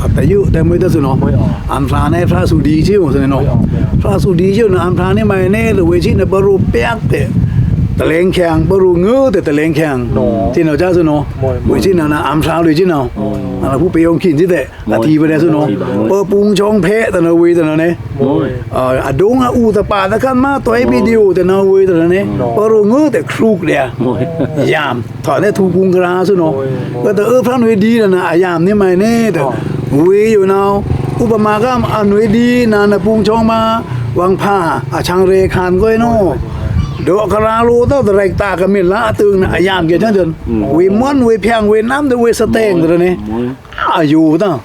အတယုတဲမွေးတသုနီၤ အမ်ဖြါန့ၣ် ဖြါသူဒီးစံအိုတန့ၣ်နီၤ ဖြါသူဒီးစံအိုနၤ အမ်ဖြါန့ၣ်မၤန့ၣ် တဝေးစံနပရိုပျဲးတဲ တလဲင်ခဲင် ပရိုငိုတဲ တလဲင်ခဲင် တ့ၢ်နီၤကၠါသုနီၤ ဝေးစံနၤနၤ အမ်ဖြါလွေးစံနီၤ နဖုပယီၤခင်စံတဲ အထံပဒဲသုနီၤ ပပုင်းချောင်းဖဲတနီၤဝေးတနီၤန့ၣ် အဒိုင်းအအူတပါတခါမး တွဲဝီဒီယိုတနီၤဝေးတနီၤန့ၣ် ပရိုငိုတဲ ခရုကဒဲ ယမ် ထွာနဲထူကုင်ကရာသုနီၤ ကတအၢဖျါနွေဒီနၤ အယမ်န့ၣ်မၤန့ၣ် ဝေးယိုနဝ် ဥပမာက အနွေဒီနၤ နပုင်းချောင်းမး ဝမ်ဖါ အဆင်ရဲခၢၣ်ကွဲနီၤ ဒီးကရာလိုတၢ်တရဲးတာကမ့ၢ်လါအတုၤနၤ အယမ်ကဲဆၢၣ်ဆၢၣ် ဝေးမွန်း ဝေးဖျင် ဝေးနမ် ဝေးစတဲင်တနီၤန့ၣ် အယိုတၢ်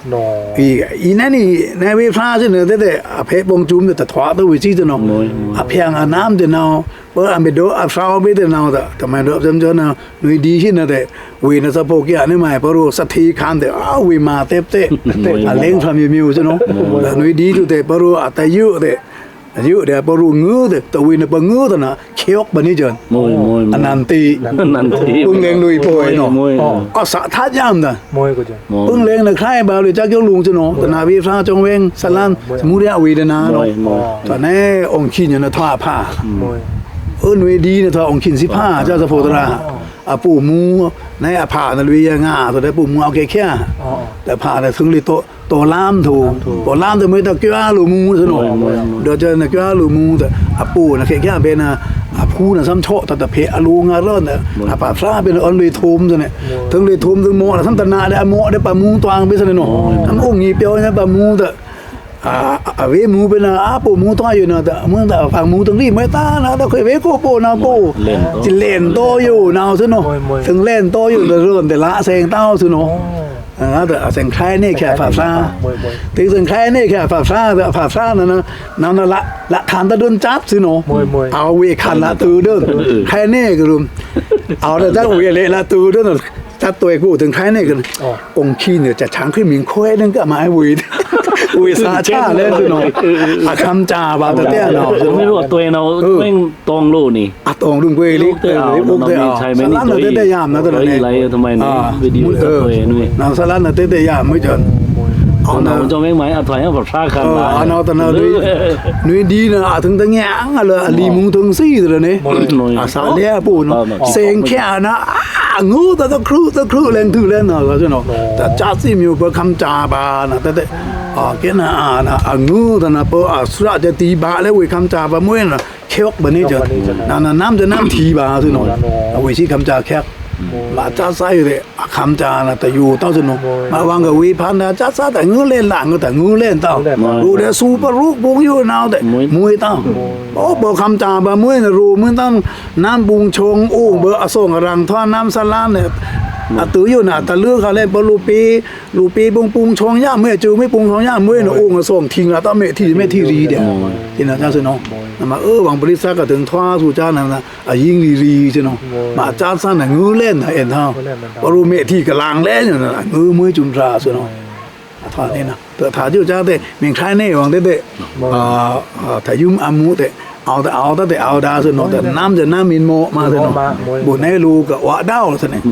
အံၤန့ၣ်န့ၣ် နဲဝေးဖျါစံနၤတဲဒဲး အဖဲပူင်စုမ်တဲ တထွာတဝေးစံတနီၤ အဖျင်အနမ်တနီၤ ပအမ့ၢ်ဒိးအဖြါဘဲတနီၤ တမ့ၢ်ဒိးအဖြါနၤ နွေဒီစံနၤတဲ ဝေးနသဖော်က့ၤန့ၣ်မၤ ပရိုသထေးခၢၣ်တဲ အဝေးမၤတဲတဲ အလဲင်ဖျါမံၤမံၤစံနီၤ နွေဒီစံတဲ ပရိုအတယုတဲ ယုတဲ ပရိုငိုတဲ တဝေးနပငိုတနီၤ ခဲအိုက်ပနံၤကၠၢၣ် အနန္တိ ပုင်းလဲင်လွေးပှဲၤနီၤ အစးထတ်ယမ်တၢ် ပုင်းလဲင်နခရံာ်ဘၣ်လွေးကၠၢ်ကၠိုလူင်စံနီၤ တနၤဝေးဖျါကၠီဝဲင်း စလၢ် မူရဝေးတနီၤ ထွာနဲ အောင်ခင် ယနထွာအဖါ အနွေဒီနထွာ အောင်ခင် စံဖါ ကၠၢ်သဖော်တရၣ် အပူၤမူ နဲအဖါနလွေးယငါ ထွာနဲပူၤမူ အောင်ခင် ခဲ တဖါနဲ ထိုင်လီ တော်လမ်းထိုင် တော်လမ်းထိုင် မ့ၢ်တကွၢ်လိုမူစံနီၤ ဒီးကၠၢ်နကွၢ်လိုမူတဲ အပူၤနခဲခဲဘဲနၤ အဖူနသမ်ၣ်ဆီၣ် တၢ်တဖဲအလိုငါရၢၢ်န့ၣ် အပာ်ဖျါဘဲနၤ အလွေးထိမ်စံန့ၣ် ထိုင်လွေးထိမ်ထိုင်မော် သမ်ၣ်တနာ်ဒီးအမော်ဒီးပာ်မူတွင်းဘဲစံန့ၣ်နီၤ သမ်ၣ်အိုင်ငီပျီန့ၣ် ပာ်မူတဲ အဝေးမူဘဲနၤ အပူၤမူတွင်းယိုနၤ မူတၢ်ပာ်မူထိုင်လီ မ့ၢ်တၢ်နၤ တခွဲးဝေးခိၣ်ပိာ်နၤပိာ် တလဲၣ်တီယိုနၤစံနီၤ ထိုင်လဲၣ်တီယိုနၤ တရၢၢ်တလါဆဲင်တၢ်စံနီၤ เออ แต่เซิงใคร่เน่แค่ฝาฟ้า เซิงใคร่เน่แค่ฝาฟ้า แต่ฝาฟ้านั่นนะ นั่นน่ะละ ละทานตะเดินจัดซื่อเนาะ เอาเวคันละตื่นเดิน ใคร่เน่ก็รู้ เอาแต่จัดเวเลยละตื่นเดิน จัดตัวกูเซิงใคร่เน่ก็ องค์ขี้เนี่ยจะช้างขึ้นมิงค่อยนึงก็มาไอ้เวย เวยสาชาแล้วซื่อเนาะ อะ คำจ่าบาดแต่เนาะ ไม่รู้ตัวเนาะ แม่ง ตองโลนี่ อะ ตองดุ้งเว้ยลิ เออ อุกเด้อ สลันเตะเตะยามนะตอนนั้น ไลทำไมนี่ วิดีโอเออ นะ สลันเตะเตะยามมื้อจน เอานะ เจ้าแม่งไหม เอาถอยให้ผมพลาดคัน เออ เอานะ ตอนนั้นนุ้ย นุ้ยดีนะ อะ เถิงตะแงงอะเลย อะ ลีมุงเถิงซี่ตอนนี้ อะ สาเลียปู่เนาะ เซ็งแค่นะ อะ งูตะตะครุตะครุแรงถือแรงเนาะ ก็เนาะ แต่จ้าซี่มีเปิ้นคำจ่าบานะ แต่แต่ อะ เกณฑ์นะ อะ นะ อะ งูตะนะ เปิ้น อะ สุระจะตีบาแล้วเว้ย คำจ่าบามื้อนะ แคกบานี่จ้ะ นั่นน่ะ น้ำจะน้ำถีบาซื่อเนาะ เอาไว้สิคำจ่าแคก บาจ้าซ้ายอยู่เลย คำจ่าน่ะ แต่อยู่เต้าซื่อเนาะ มาวางกับวิพันธ์นะ จ้าซ้ายแต่เงื้อเล่นหลัง แต่เงื้อเล่นเต้า รู้เด้อ สู้ปะรุกปุงอยู่นาวแต่ มวยเต้า โอ้ บ่คำจ่าบามื้อนะ รู้มื้อตั้ง น้ำปุงชง โอ้ เบอร์อส่งอรังท่อน้ำสะล้านเนี่ย อะ ตื้ออยู่น่ะ แต่เลือกเขาเล่น บ่รู้ปี ลูกปี๋ปุงปุงชองย่าเมื่อย จื้อไม่ปุงชองย่าเมื่อยนะ โอ้งส่องทิ้งละ ตะเมะที่ เมะที่รีเด้อ ที่น่ะจ้าซื่อเนาะ มา เออ หวังบริษัทก็เถิงทว่าสู่จ้านั่นน่ะ อะ ยิงรีๆ ซื่อเนาะ มาจ้าซั่นน่ะ งื้อเล่นน่ะ เอ็นเท่า บ่ฮู้เมะที่กำลังเล่นอยู่น่ะ งื้อเมื่อยจุ่มตราซื่อเนาะ อะ ท่านี้น่ะ เต๋อถ้าอยู่จ้าเต้ เมียงไทยเน่หวังเต้เต้ อ่า อ่า ถ้ายุ้มอามูเต้ เอาแต่เอา ตั้งแต่เอาดาซื่อเนาะ แต่น้ำจะน้ำมินโมมาซื่อเนาะ บุญในลูกก็ว่าดาวซื่อเนี่ย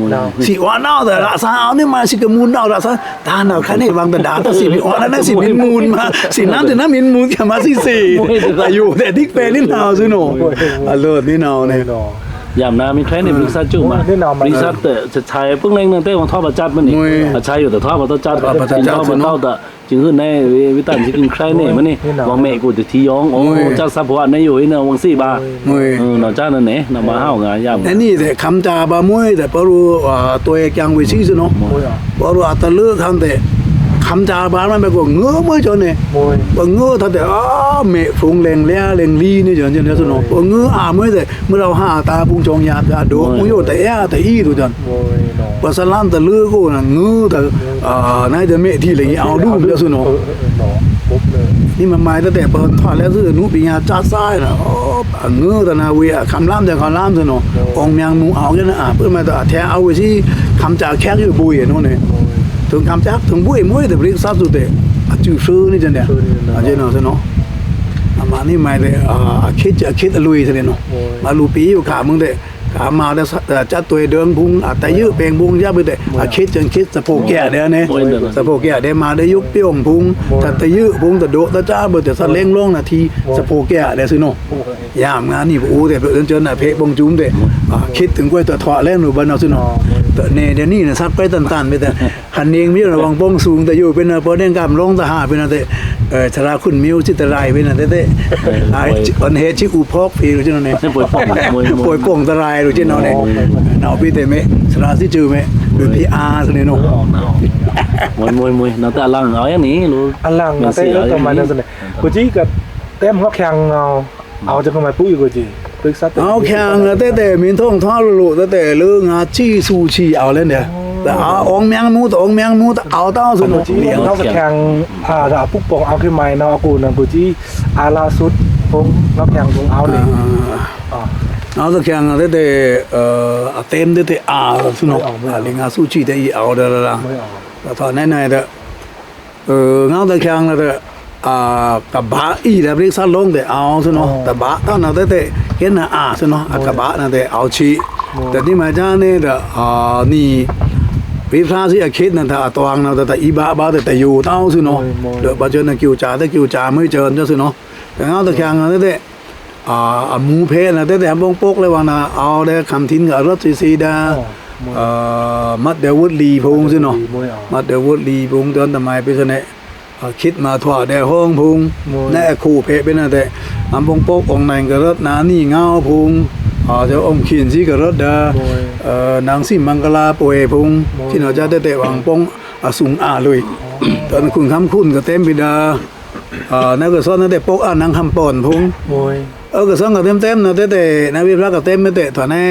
สิว่าดาวแต่ละสาวนี่มาสิกะมูนดาวละสาว ตาหนาวคันนี่วางแต่ดา แต่สิมีอ่อนแล้วนะ สิมินมูนมา สิน้ำจะน้ำมินมูนจะมาสิสิ อายุแต่ดิกแปลนี่หนาวซื่อเนาะ อะเลิศนี่หนาวเนี่ย ยามนามีใครในบริษัทจุ่มมา บริษัทเต๋อจะใช้เพิ่งเร่งตั้งแต่วันทอดประจัดมันนี่ ใช้อยู่แต่ทอดประจัด ทอดประจัดเนาะ จึงหื้อในวิตันสิกึ่งใคร่เน่มื้อนี้ ว่าแม่กูจะที่ย้อง โอ้ จัดซัพพอร์ตในอยู่นี่นะ วังสี่บาท เออ นอกจากนั้นเนี่ย นำมาห้าวงานยาม อันนี้แต่คำจ่าบามื้อแต่ปะรู้ อ่า ตัวแกงเวซี่ซื่อเนาะ ปะรู้อัตเลือกคำแต่ คำจ่าบามันไปกว่าเงื้อมื้อจนเนี่ย ว่าเงื้อท่านแต่ อ้า แม่ฝงแรงเลี้ยแรงลีนี่จนจนเนี่ยซื่อเนาะ ว่าเงื้ออ่ามื้อแต่ เมื่อเราหาตาปุงชองยาดาโดปุงโยแต่แอ้แต่อี้ดูจน ว่าสะล้านแต่เลือกกูน่ะ งื้อแต่ อ่า นายจะเมะที่เหลือเอาดูเด้อซื่อเนาะ นี่มันหมายตั้งแต่เปิดทอดแล้วซื่อนุปิญญาจ้าซ้ายน่ะ โอ้ งื้อแต่นาเวียคำล้ำแต่คำล้ำซื่อเนาะ องค์เมียงหมู่เอาแค่นั้นอ่ะ เปิ้นมาแต่แท้เอาไว้สิคำจ่าแขกอยู่บุยเนาะเนี่ย เถิงคำจ่าเถิงบุยมื้อแต่บริษัทสุดแต่ อ่ะ จื้อซื่อนี่จังเนี่ย อ่ะ เจ้าเนาะซื่อเนาะ อะ มานี่หมายแต่ อ่า อะคิดจะอะคิดอะลุยซื่อเนี่ยเนาะ มาลูปี๋อยู่ขามึงแต่ กามาเด้อ เอ่อ จัดตัวเดิงพุง อ่ะ แต่ยื้อเปลงพุง ย่าไปแต่ อ่ะ คิดจังคิดสะโพกแก่เด้อเนี่ย สะโพกแก่เด้อ มาได้ยุบเปี้ยงพุง ถ้าแต่ยื้อพุง แต่โดด แต่จ้าเบอร์ แต่สะเล็งลงนาที สะโพกแก่เด้อซื่อเนาะ ยามงานนี่ โอ้ แต่เปิ้นเจิญน่ะ เพะปงจุ้มแต่ อ่ะ คิดเถิงก้วยตะเถาะแลงหนูบ้านเอาซื่อเนาะ แต่เน่เดี๋ยวนี้น่ะ ซักไปตันๆ ไปแต่ หันเองมีอยู่นะ วังป้องสูง แต่อยู่เป็นน่ะ เปิ้นเองกำลงตะหาเป็นน่ะ แต่ เอ่อ ชราขุนมิวสิตะรายเป็นน่ะ แต่ แต่ อ่า อันเฮชิอุพอกปีรู้จักเนาะเนี่ย ป่วยป่อง ป่วยป่องตะรายรู้จักเนาะเนี่ย เนาะ พี่แต่เมะ ชราสิจื้อเมะ หรือพีอาร์เนี่ยเนาะ มวย มวย มวย เนาะ แต่อลัง เอาอย่างนี้ รู้ อลัง เนาะ แต่ เออ ประมาณนั้นสิเนี่ย กูจี้กับเต็มหัวแข้งเอา เอาจะเข้ามาปุ๊ยกูจี ปรึกษา เอาแข่งนะ แต่แต่มินท่องท่อลุ แต่แต่เรื่องอาชีพสู้ชีเอาเล่นเนี่ย แต่เอาองค์แมงมู แต่องค์แมงมู แต่เอาเต้าสนุก เอาแข่ง อ่า ถ้าปุ๊กป่องเอาขึ้นมาเนาะ กูนะ กูจี อาล่าสุด พง เอาแข่ง พง เอาเลย อ่า เอาแต่แข่งนะ แต่แต่ เอ่อ เอาเต็ม แต่แต่ อ่า สนุก อ่า เรื่องอาสู้ชี แต่อีเอาเด้อละ แต่ถอนแน่ๆ เด้อ เออ เงาตะแคงนะแต่ อ่า กะบะอี้แล้วบริษัทลงแต่เอาซะเนาะ อ๋อ กะบะตอนนั้นแต่แต่เห็นนะ อ่า ซะเนาะ อ่ะ โอ้ย กะบะนะแต่เอาชี โอ้ย แต่นี่มาจ้าเนี่ยแต่ อ่า นี่ วิพลาสิอาคิดนะแต่อ่ะตวงนะแต่ แต่อีบะบะแต่ แต่อยู่เต้าซะเนาะ โอ้ย โอ้ย เดี๋ยวปะเจิญนะกิวจ๋าแต่กิวจ๋าไม่เจิญจ้าซะเนาะ แต่เงาตะแคงนะแต่ อ่า อะหมู่เพะนะ แต่แต่บ่งปกเลยว่านะ เอาแต่คำถินกับรถซีซีดา อ๋อ เอ่อ มัดเดวุฒลีพงษ์ซื่อเนาะ มัดเดวุฒลีพงษ์ ตอนตะไมไปซะเนี่ย อ่า คิดมาทั่วแดฮ้องพงษ์ ในคู่เพะเป็นนะแต่ อำบ่งปกองค์ไหนกับรถนานี่เงาพงษ์ อ่า เจ้าองค์ขินซีกับรถดา เอ่อ นางสิมังกลาป่วยพงษ์ ที่เนาะจะแต่แต่หวังปง อสุงอาลุย ตอนคุณคำคุณก็เต็มไปดา เอ่อ นั่นก็ซ้อนตั้งแต่ปกอ่ะ นางคำป่อนพงษ์ โอ้ย เออ ก็ซ้อนก็เต็มๆ นะ แต่แต่ นะ วิพลาก็เต็มไปแต่ ตอนนี้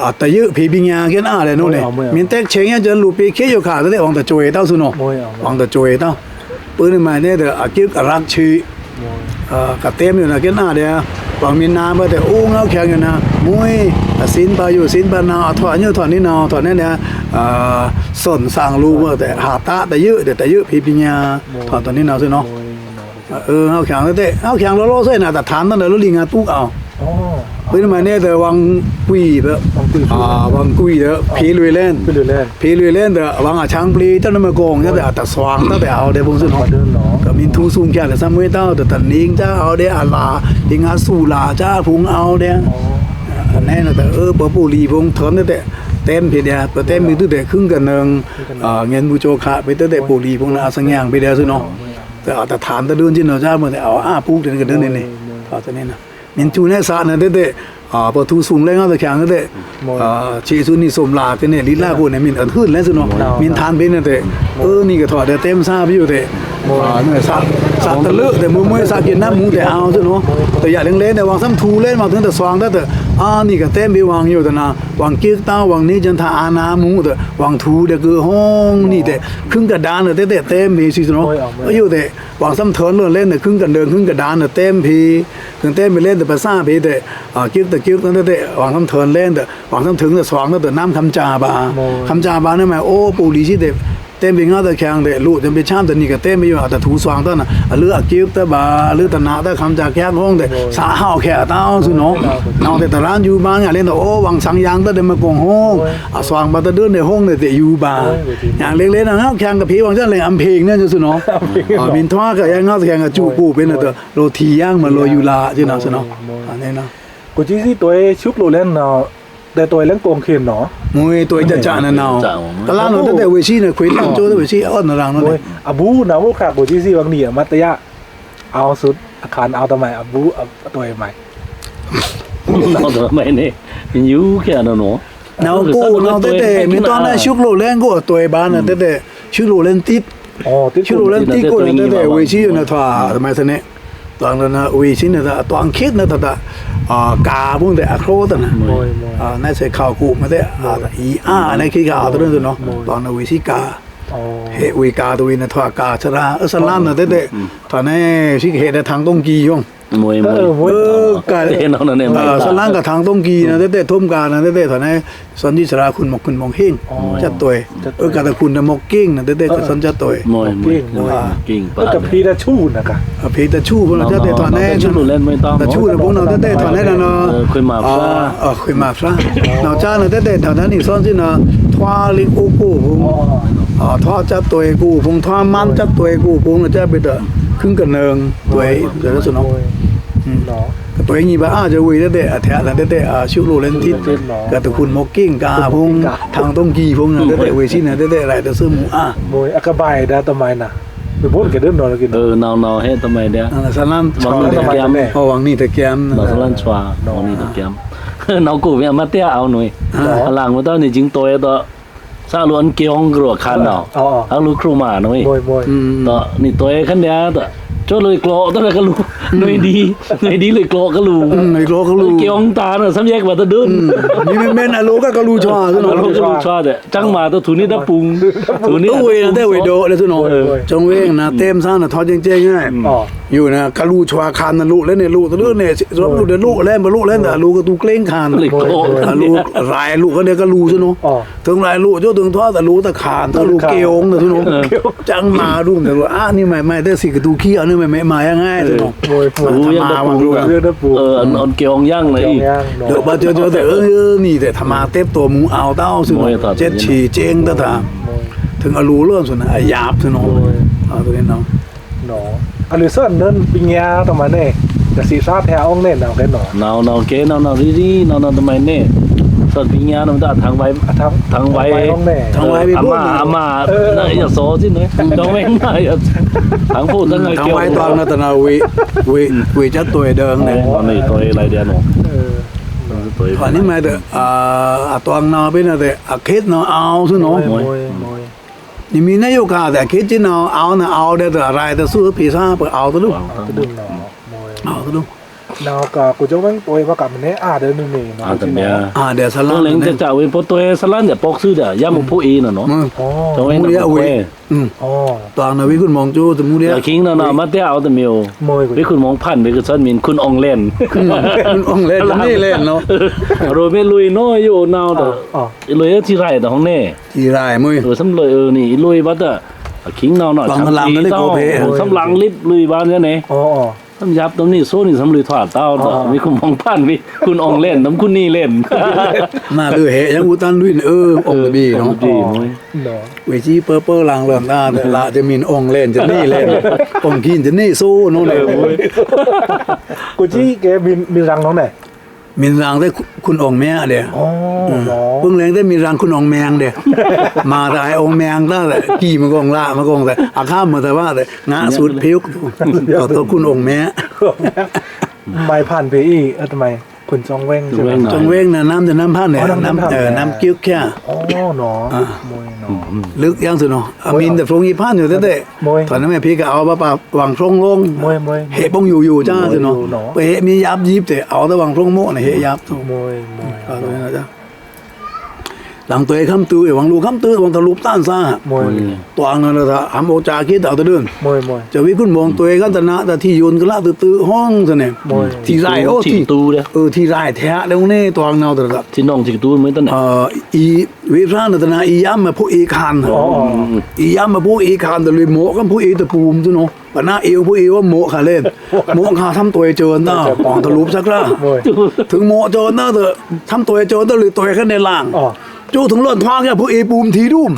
အတယု ဖေႏပညာ ကဲနာ်လဲ နုဲ့ မင်းတဲချင်ရကျွန်လူပေးခေယိုခါတဲ့ ဝံတကြွေးတောင်း ဆုနော ဝံတကြွေးတောင်း ပူနမနဲ့ အကက်အရက်ချီ ကတဲမီနာကဲနာ်ဒီး ဝံမင်းနာဘတဲ့ အိုးငေါ့ခဲငါနာ် မွေး အစင်းပါယို စင်းပါနာ် အထွာညိုထွာနီနာ် ထွာနဲနဲ စွန်စံလူဝဲတဲ့ ဟးတာတယု တယု ဖေႏပညာ ထွာထွာနီနာ် ဆုနော အငေါ့ခဲငါတဲ့ ငေါ့ခဲငါလောလောဆယ်နာ် တထန်တန်ဒီး လူလီငါတူးအောင် ပူနမနဲ့ ဝံကွီဒီး ဝံကွီဒီး ဖေႏလွေလဲ ဖေႏလွေလဲဒီး ဝံအချံပျေတနမကောင်းညါဒီး အတသွင်တတ်ဒီး အောဝ်ဒဲ ပူ ဆုနော ကမင်းထူးစုံချာဒီး သမ်ဝဲတောက်ဒီး တနင်္ဂနွေ အောဝ်ဒဲ အလာ ဒီးငါဆူလာ ချာဖုံ အောဝ်ဒဲ နဲနဒီး ပူလီဖုံ ထွန်ဒီး တဲမ်ဖေႏဒဲ ပတဲမ်မီတုဒီး ခုံကနွောင် ငဲဘူးကျော်ခါ ပတဲဒီး ပူလီဖုံနာ် အသငံံဖေႏဒဲ ဆုနော ဒီး အတထန်တဒုံး ဆုနော ချာမီဒီး အဝ်အါပူကဒုံးန့ၣ် တန့ၣ်နာ် မင်းထူးနဲစနာ်ဒီး ပထူးစုံလဲငါတချံတဲ့ ချေစုနီစုံလာကနဲ့ လီလာကိုနဲ့ မင်းအထုလဲ ဆုနော မင်းထန်ဖေႏနတဲ့ အနံကထော်ဒီး တဲမ်သါပယုတဲ့ စတလုတဲ့ မွေးမွေး စကနမူတဲ့ အောဝ် ဆုနော တယလဲလဲဒီး ဝံသမ်ထူးလဲ မတုန်တသွင်တတ်ဒီး အနံကတဲမ်ဖေႏ ဝံယိုတနာ် ဝံကက်တောင်း ဝံနေကျန်ထါ အနာ်မူဒီး ဝံထူးဒီး ကဟုံးနံတဲ့ ခုံကဒါနတဲ့ တဲမ်ဖေႏ ဆုနော ယိုတဲ့ ဝံသမ်ထွန်လဲဒီး ခုံကဒါ ခုံကဒါန တဲမ်ဖေႏ ခုံတဲမ်ဖေႏလဲဒီး ပသါဖေႏတဲ့ ကက်တကက်နတဲ့ ဝံသမ်ထွန်လဲဒီး ဝံသမ်ထွန်တသွင်တတ်ဒီး နမ်ခမ်ချာဘႃ ခမ်ချာဘႃနမဲ အိုး ပူလီသီးတဲ့ တဲမ်ဖေႏငါတချံတဲ့ လိုချင်ဖေႏချံတဲ့ နံကတဲမ်ဖေႏယို အတထူးသွင်တတ်နာ် အလုအကက်တဘ၃ အလုတနာ်တတ် ခမ်ချာချံဟုံးတဲ့ သဟဝ်ခဲအတၢ် ဆုနော နဝ်တဲ့ တရန်ယူဘၣ်ညါလဲဒီး အိုး ဝံသံယံတတ်ဒီး မကောင်းဟုံး အသွင်ဘၣ်တဒုံးန့ၣ် ဟုံးန့ၣ် တယူဘၣ် ညါလဲလဲနာ် ငေါ့ခဲငါကဖေႏ ဝံသံလဲ အမ်ဖေႏန့ၣ် ဆုနော မင်းထွားကယဲ ငေါ့ခဲငါကကျူကိုပဲန့ၣ်ဒီး လိုထီယံမလိုယူလာ ဆုနော ဆုနော ကိုကြီးစီး တွဲဆုကလိုလဲနာ် တဲတွဲလဲကုံခေန်နီၤ မွေတွဲကကနနီၤ ကလၢနီၤ တဲတဲဝေစီန့ၣ် ခွေတၢ်ကၠိတဲဝေစီ အီၣ်နရၣ်နီၤ အဘူးနာ် ဝိုခါ ကိုကြီးစီး ဝံနံၤ အမတ်တရ အောင်စု အခါ အောင်သမိုင်း အဘူး အတွဲမး အောင်သမိုင်းန့ၣ် ယူခဲနီၤနီၤ နဝ်ကိုနီၤ တဲတဲ မင်းတွင်းန့ၣ် ဆုကလိုလဲကုံအတွဲဘၣ်နီၤ တဲတဲ ဆုကလိုလဲတိတ် ဆုကလိုလဲတိတ်ကုံနီၤ တဲတဲ ဝေစီယိုန့ၣ် ထွာ သမိုင်းသန့ၣ် တွင်းလၢနဝေစီန့ၣ် တွင်းခေတ်န့ၣ် တၢ် ကား ဖုံး တဲ အချောတၢ်နီၤ နစဲး ခဝ်ကူမတဲ အီအါန့ၣ် ခေတ်ကားတရၢန့ၣ်နီၤ တွင်းနဝေစီကား ဟဲဝေကားတဝေန့ၣ် ထွာ ကားသရၣ် အသရၣ်န့ၣ် တဲတဲ ထွာ နဲ စီကဟဲဒီး ထန်းတုံးကီးယို ကား သရၣ်က ထန်းတုံးကီးန့ၣ် တဲတဲ ထွမ်ကားန့ၣ် တဲတဲ ထွာ နဲ သွန်ဒံသရၣ် ခွန်မွန် ခွန်မွန်ဟိန်း ကတွဲ အကတခွန်ဒီး မွန်ကင်းန့ၣ် တဲတဲ သွန်ကတွဲ ကင်း ကဖေးတဆူၣ်န့ၣ်က အဖေးတဆူၣ် ဖုံးန့ၣ် တဲတဲ ထွာ နဲ တဆူၣ်န့ၣ် ဖုံးန့ၣ် တဲတဲ ထွာ နဲ နနီၤ ခွေမၣ်ဖျါ ခွေမၣ်ဖျါ နဝ်ကၠါန့ၣ် တဲတဲ ထွာ နဲ နံၣ်သွန်စံနီၤ ထွာလံအိုးကုံဖုံး ထွာကတွဲကုံဖုံး ထွာမန်းကတွဲကုံဖုံး တဲတဲ ပ့တၢ် ခုံကနွောင်တွဲ တဲတဲ ဆုနီၤ ကတွဲညိဘၣ်အါ ကဝေး တဲတဲ အထဲန့ၣ် တဲတဲ ဆုကလိုလဲတိတ် ကတခွန် မွန်ကင်းကားဖုံး ထန်းတုံးကီးဖုံး တဲတဲ ဝေစီန့ၣ် တဲတဲ ရဲၣ်တသွူမူအါ အကဘၣ်ဒၣ်တမံၤနၤ ပဘို့ကဲဒိၣ်နီၤလက့ၤ နဝ်နဝ်ဟဲတမံၤဒၣ် သရၣ် ဝံနံၤတကၠံ ဝံနံၤတကၠံ သရၣ် ဝံနံၤတကၠံ နဝ်ကို ဝံအမတ်တရ အဝ်နွေ အလင်ဝဲတၢ်န့ၣ် ကၠိင်တွဲဒီး သရၣ် အလုအန်ကဵုံကရူၢ်ခါနီၤ အလုခရူၣ်မၢ်နွေ ဒီးနံၣ်တွဲခါန့ၣ်ဒီး ကၠိလၢကျိးတၢ်ကလူး နွေဒ် နွေဒ်လၢကျိးကလူး ကဵုံတၢ်နီၤ သမ်ယဲကဘၣ်တဒိၣ် မ့မ့ၢ်အလုကကလူးဆွါ အလုကလူးဆွါဒီး ကၠံမၤတထူးန့ၣ်တပုင် ထူးန့ၣ် အဝေးန့ၣ်တဲဝေးဒီး လဲၤသုနီၤ ကၠိဝေးနၤ တဲမသၣ်နၤ ထွာကၠိကၠိန့ၣ် ယိုန့ၣ် ကလူးဆွါခါန့ၣ် လိၣ်လဲၣ်န့ၣ် လိၣ်တဒိၣ်န့ၣ် လိၣ်လဲၣ် မလိၣ်လဲၣ် အလုကတူးကျိင်းခါန့ၣ် အလုရၢၢ်လိၣ်ခါန့ၣ် ကလူး ဆုနီၤ ထုံရၢၢ်လိၣ်ကၠိ ထုံထွာအလုတခါ တလုကဵုံန့ၣ် ဆုနီၤ ကၠံမၤဒုၣ်န့ၣ် အါနံၤမၤမၤတဲသီးကတူးခံ အနံၤမၤမၤယါငါ ဆုနီၤ မၤဝံၤ အန်ကဵုံယါန့ၣ် ဒီးဘၣ်ကၠိတဲ အနံၤတဲ ထမၤတဲပတိၢ်မူအဝ်တၢ် ဆုနီၤ ကၠဲးဆံးကၠ့တၢ် ထုံအလုလီၤ ဆုနီၤ အယပ် ဆုနီၤ အလုသ့ၣ်နီၤ အလုသ့ၣ်နီၤ ပညာတမံၤန့ၣ် တသီးသၣ်ထဲအီၤန့ၣ် နဝ်ကဲနီၤ နဝ်နဝ်ကဲ နဝ်နဝ်ရံရံ နဝ်နဝ်တမံၤန့ၣ် သီးပညာနဝ်တၢ် ထန်းဝိုင်း ထန်းဝိုင်း ထန်းဝိုင်း အမၤ အမၤ နယသောစံန့ၣ် ထန်းဝိုင်း နယသော ထန်းဝိုင်း ထန်းဝိုင်း တွင်းနတနာ်ဝေ ဝေ ဝေကတွဲဒၢန့ၣ် နတွဲလိုက်ဒၣ်နီၤ ထွာနံၤမၤဒီး အတွင်းနဝ်ပ့ၤနၤဒီး အခေတ်နဝ်အဝ် ဆုနီၤ နမံၤန့ၣ် ယိုကါဒီး အခေတ်ကၠိနဝ် အဝ်နဝ် အဝ်ဒီး ရဲၣ်တသွူဖဲသၣ် ပအဝ်တဒူၣ် အဝ်တဒူၣ် နဝ်းကကိုကျော်ဝင်း တွဲဝါကမနဲအာဒဲနုနေနော် အာဒဲ အာဒဲ ဆလန် တွဲလင်း နဲ တဝေး ပို့တွဲဆလန်ဒဲ ပေါ့စုဒဲ ယမုဖိုးအေးနော်နော် တွဲဝင်း တွဲ တွင်းနဝေးခွန်မောင်ကျော်တမူဒဲ အခိင်းနော်နော် မတဲအော်တမီး ဝေးခွန်မောင်ဖန် ဝေးခွန်ဆန်မင်း ခွန်အောင်လင်း ခွန်အောင်လင်း တနေလဲနော် ရိုမေလွေနော် ယိုနော်တော့ လွေထီရိုင်တော့ဟောင်းနေ ထီရိုင်မွေး ဆမ်လွေအနီလွေဘတ်တ အခိင်းနော်နော် ဆမ်လင်လစ်လွေဘတ်နေ ဆမ်ယပ်တမီး ဆိုးနီဆမ်လွေထွားတော့ ဝေးခွန်မောင်ဖန် ဝေးခွန်အောင်လင်း နမ်ခွန်နေလင်း နာလွေဟဲယံဦးတန်းလွေ အီအောင်တဘီနော် ဝေးချီပႃပႃလင်လန်တာ လႃတမင်အောင်လင်း တနေလင်း အောင်ခိင်းတနေဆိုးနော် ကိုကြီးကဲ မင်ရံနော်နဲ မင်ရံတဲ့ ခွန်အောင်မဲတဲ့ ပင်းလဲင်တဲ့ မင်ရံခွန်အောင်မဲတဲ့ မၤတအိုင်အောင်မဲတဲ့ ကီမကောင်းလမကောင်းတဲ့ အခါမတဝါတဲ့ ငါစုတ်ဖျုပ် တော့ခွန်အောင်မဲ မႂ်းဖန်ပေအီ ခွန်ကျော်ဝင်း ကျော်ဝင်းနော် နမ်တနမ်ဖန်တဲ့ နမ် နမ်ကျုပ်ခဲ လွိုက်ယံသူနော် အမင်တဖျုံယီဖန်ယူတဲ့ ထွန်းနမဲဖေးကအဝ်ဘႃးပဝ်ၚ်ဖြုံးလွံၚ် ဟဲပူင်ယူယူကၠါသူနော် ပဟဲမီးယပ်ယိပ်တဲ့ အဝ်တဝ်ၚ်ဖြုံးမို့နဟဲယပ်သူ လင်တွဲခမ်းတိုဝ် ဝ်ၚ်လူခမ်းတိုဝ် ဝ်ၚ်တလူပ်တန်ဆာ တွင်းနလတာ ဟမ်အိုကၠါကီးတဝ်တဒိုၚ် တဝေးခွန်မောင်တွဲခမ်းတနါတထီယွန်းကလးတိုဝ်တိုဝ်ဟောင်းသနဲ ထီရိုင်အိုထီ ထီရိုင်ထဲဒုံးနဲ တွင်းနလတာ ထီရိုင်ထီတိုဝ်မွေးတနဲ အီ ဝေးဖျါနတနါ အီယမ်မဖိုးအီခန် အီယမ်မဖိုးအီခန်တလွေမော့ခမ်းဖိုးအီတပူမ်သူနော် ပနါအီအိုဖိုးအီအိုမော့ခါလဲ မော့ခါသမ်တွဲကၠိုန်တၢ် တွင်းတလူပ်သကျါ ထိုင်မော့ကၠိုန်တၢ် သမ်တွဲကၠိုန်တၢ်လွေတွဲခနဲလင် ကၠိုထိုင်လွောန်ထွားကဖိုးအီပူမ်ထီဒုံး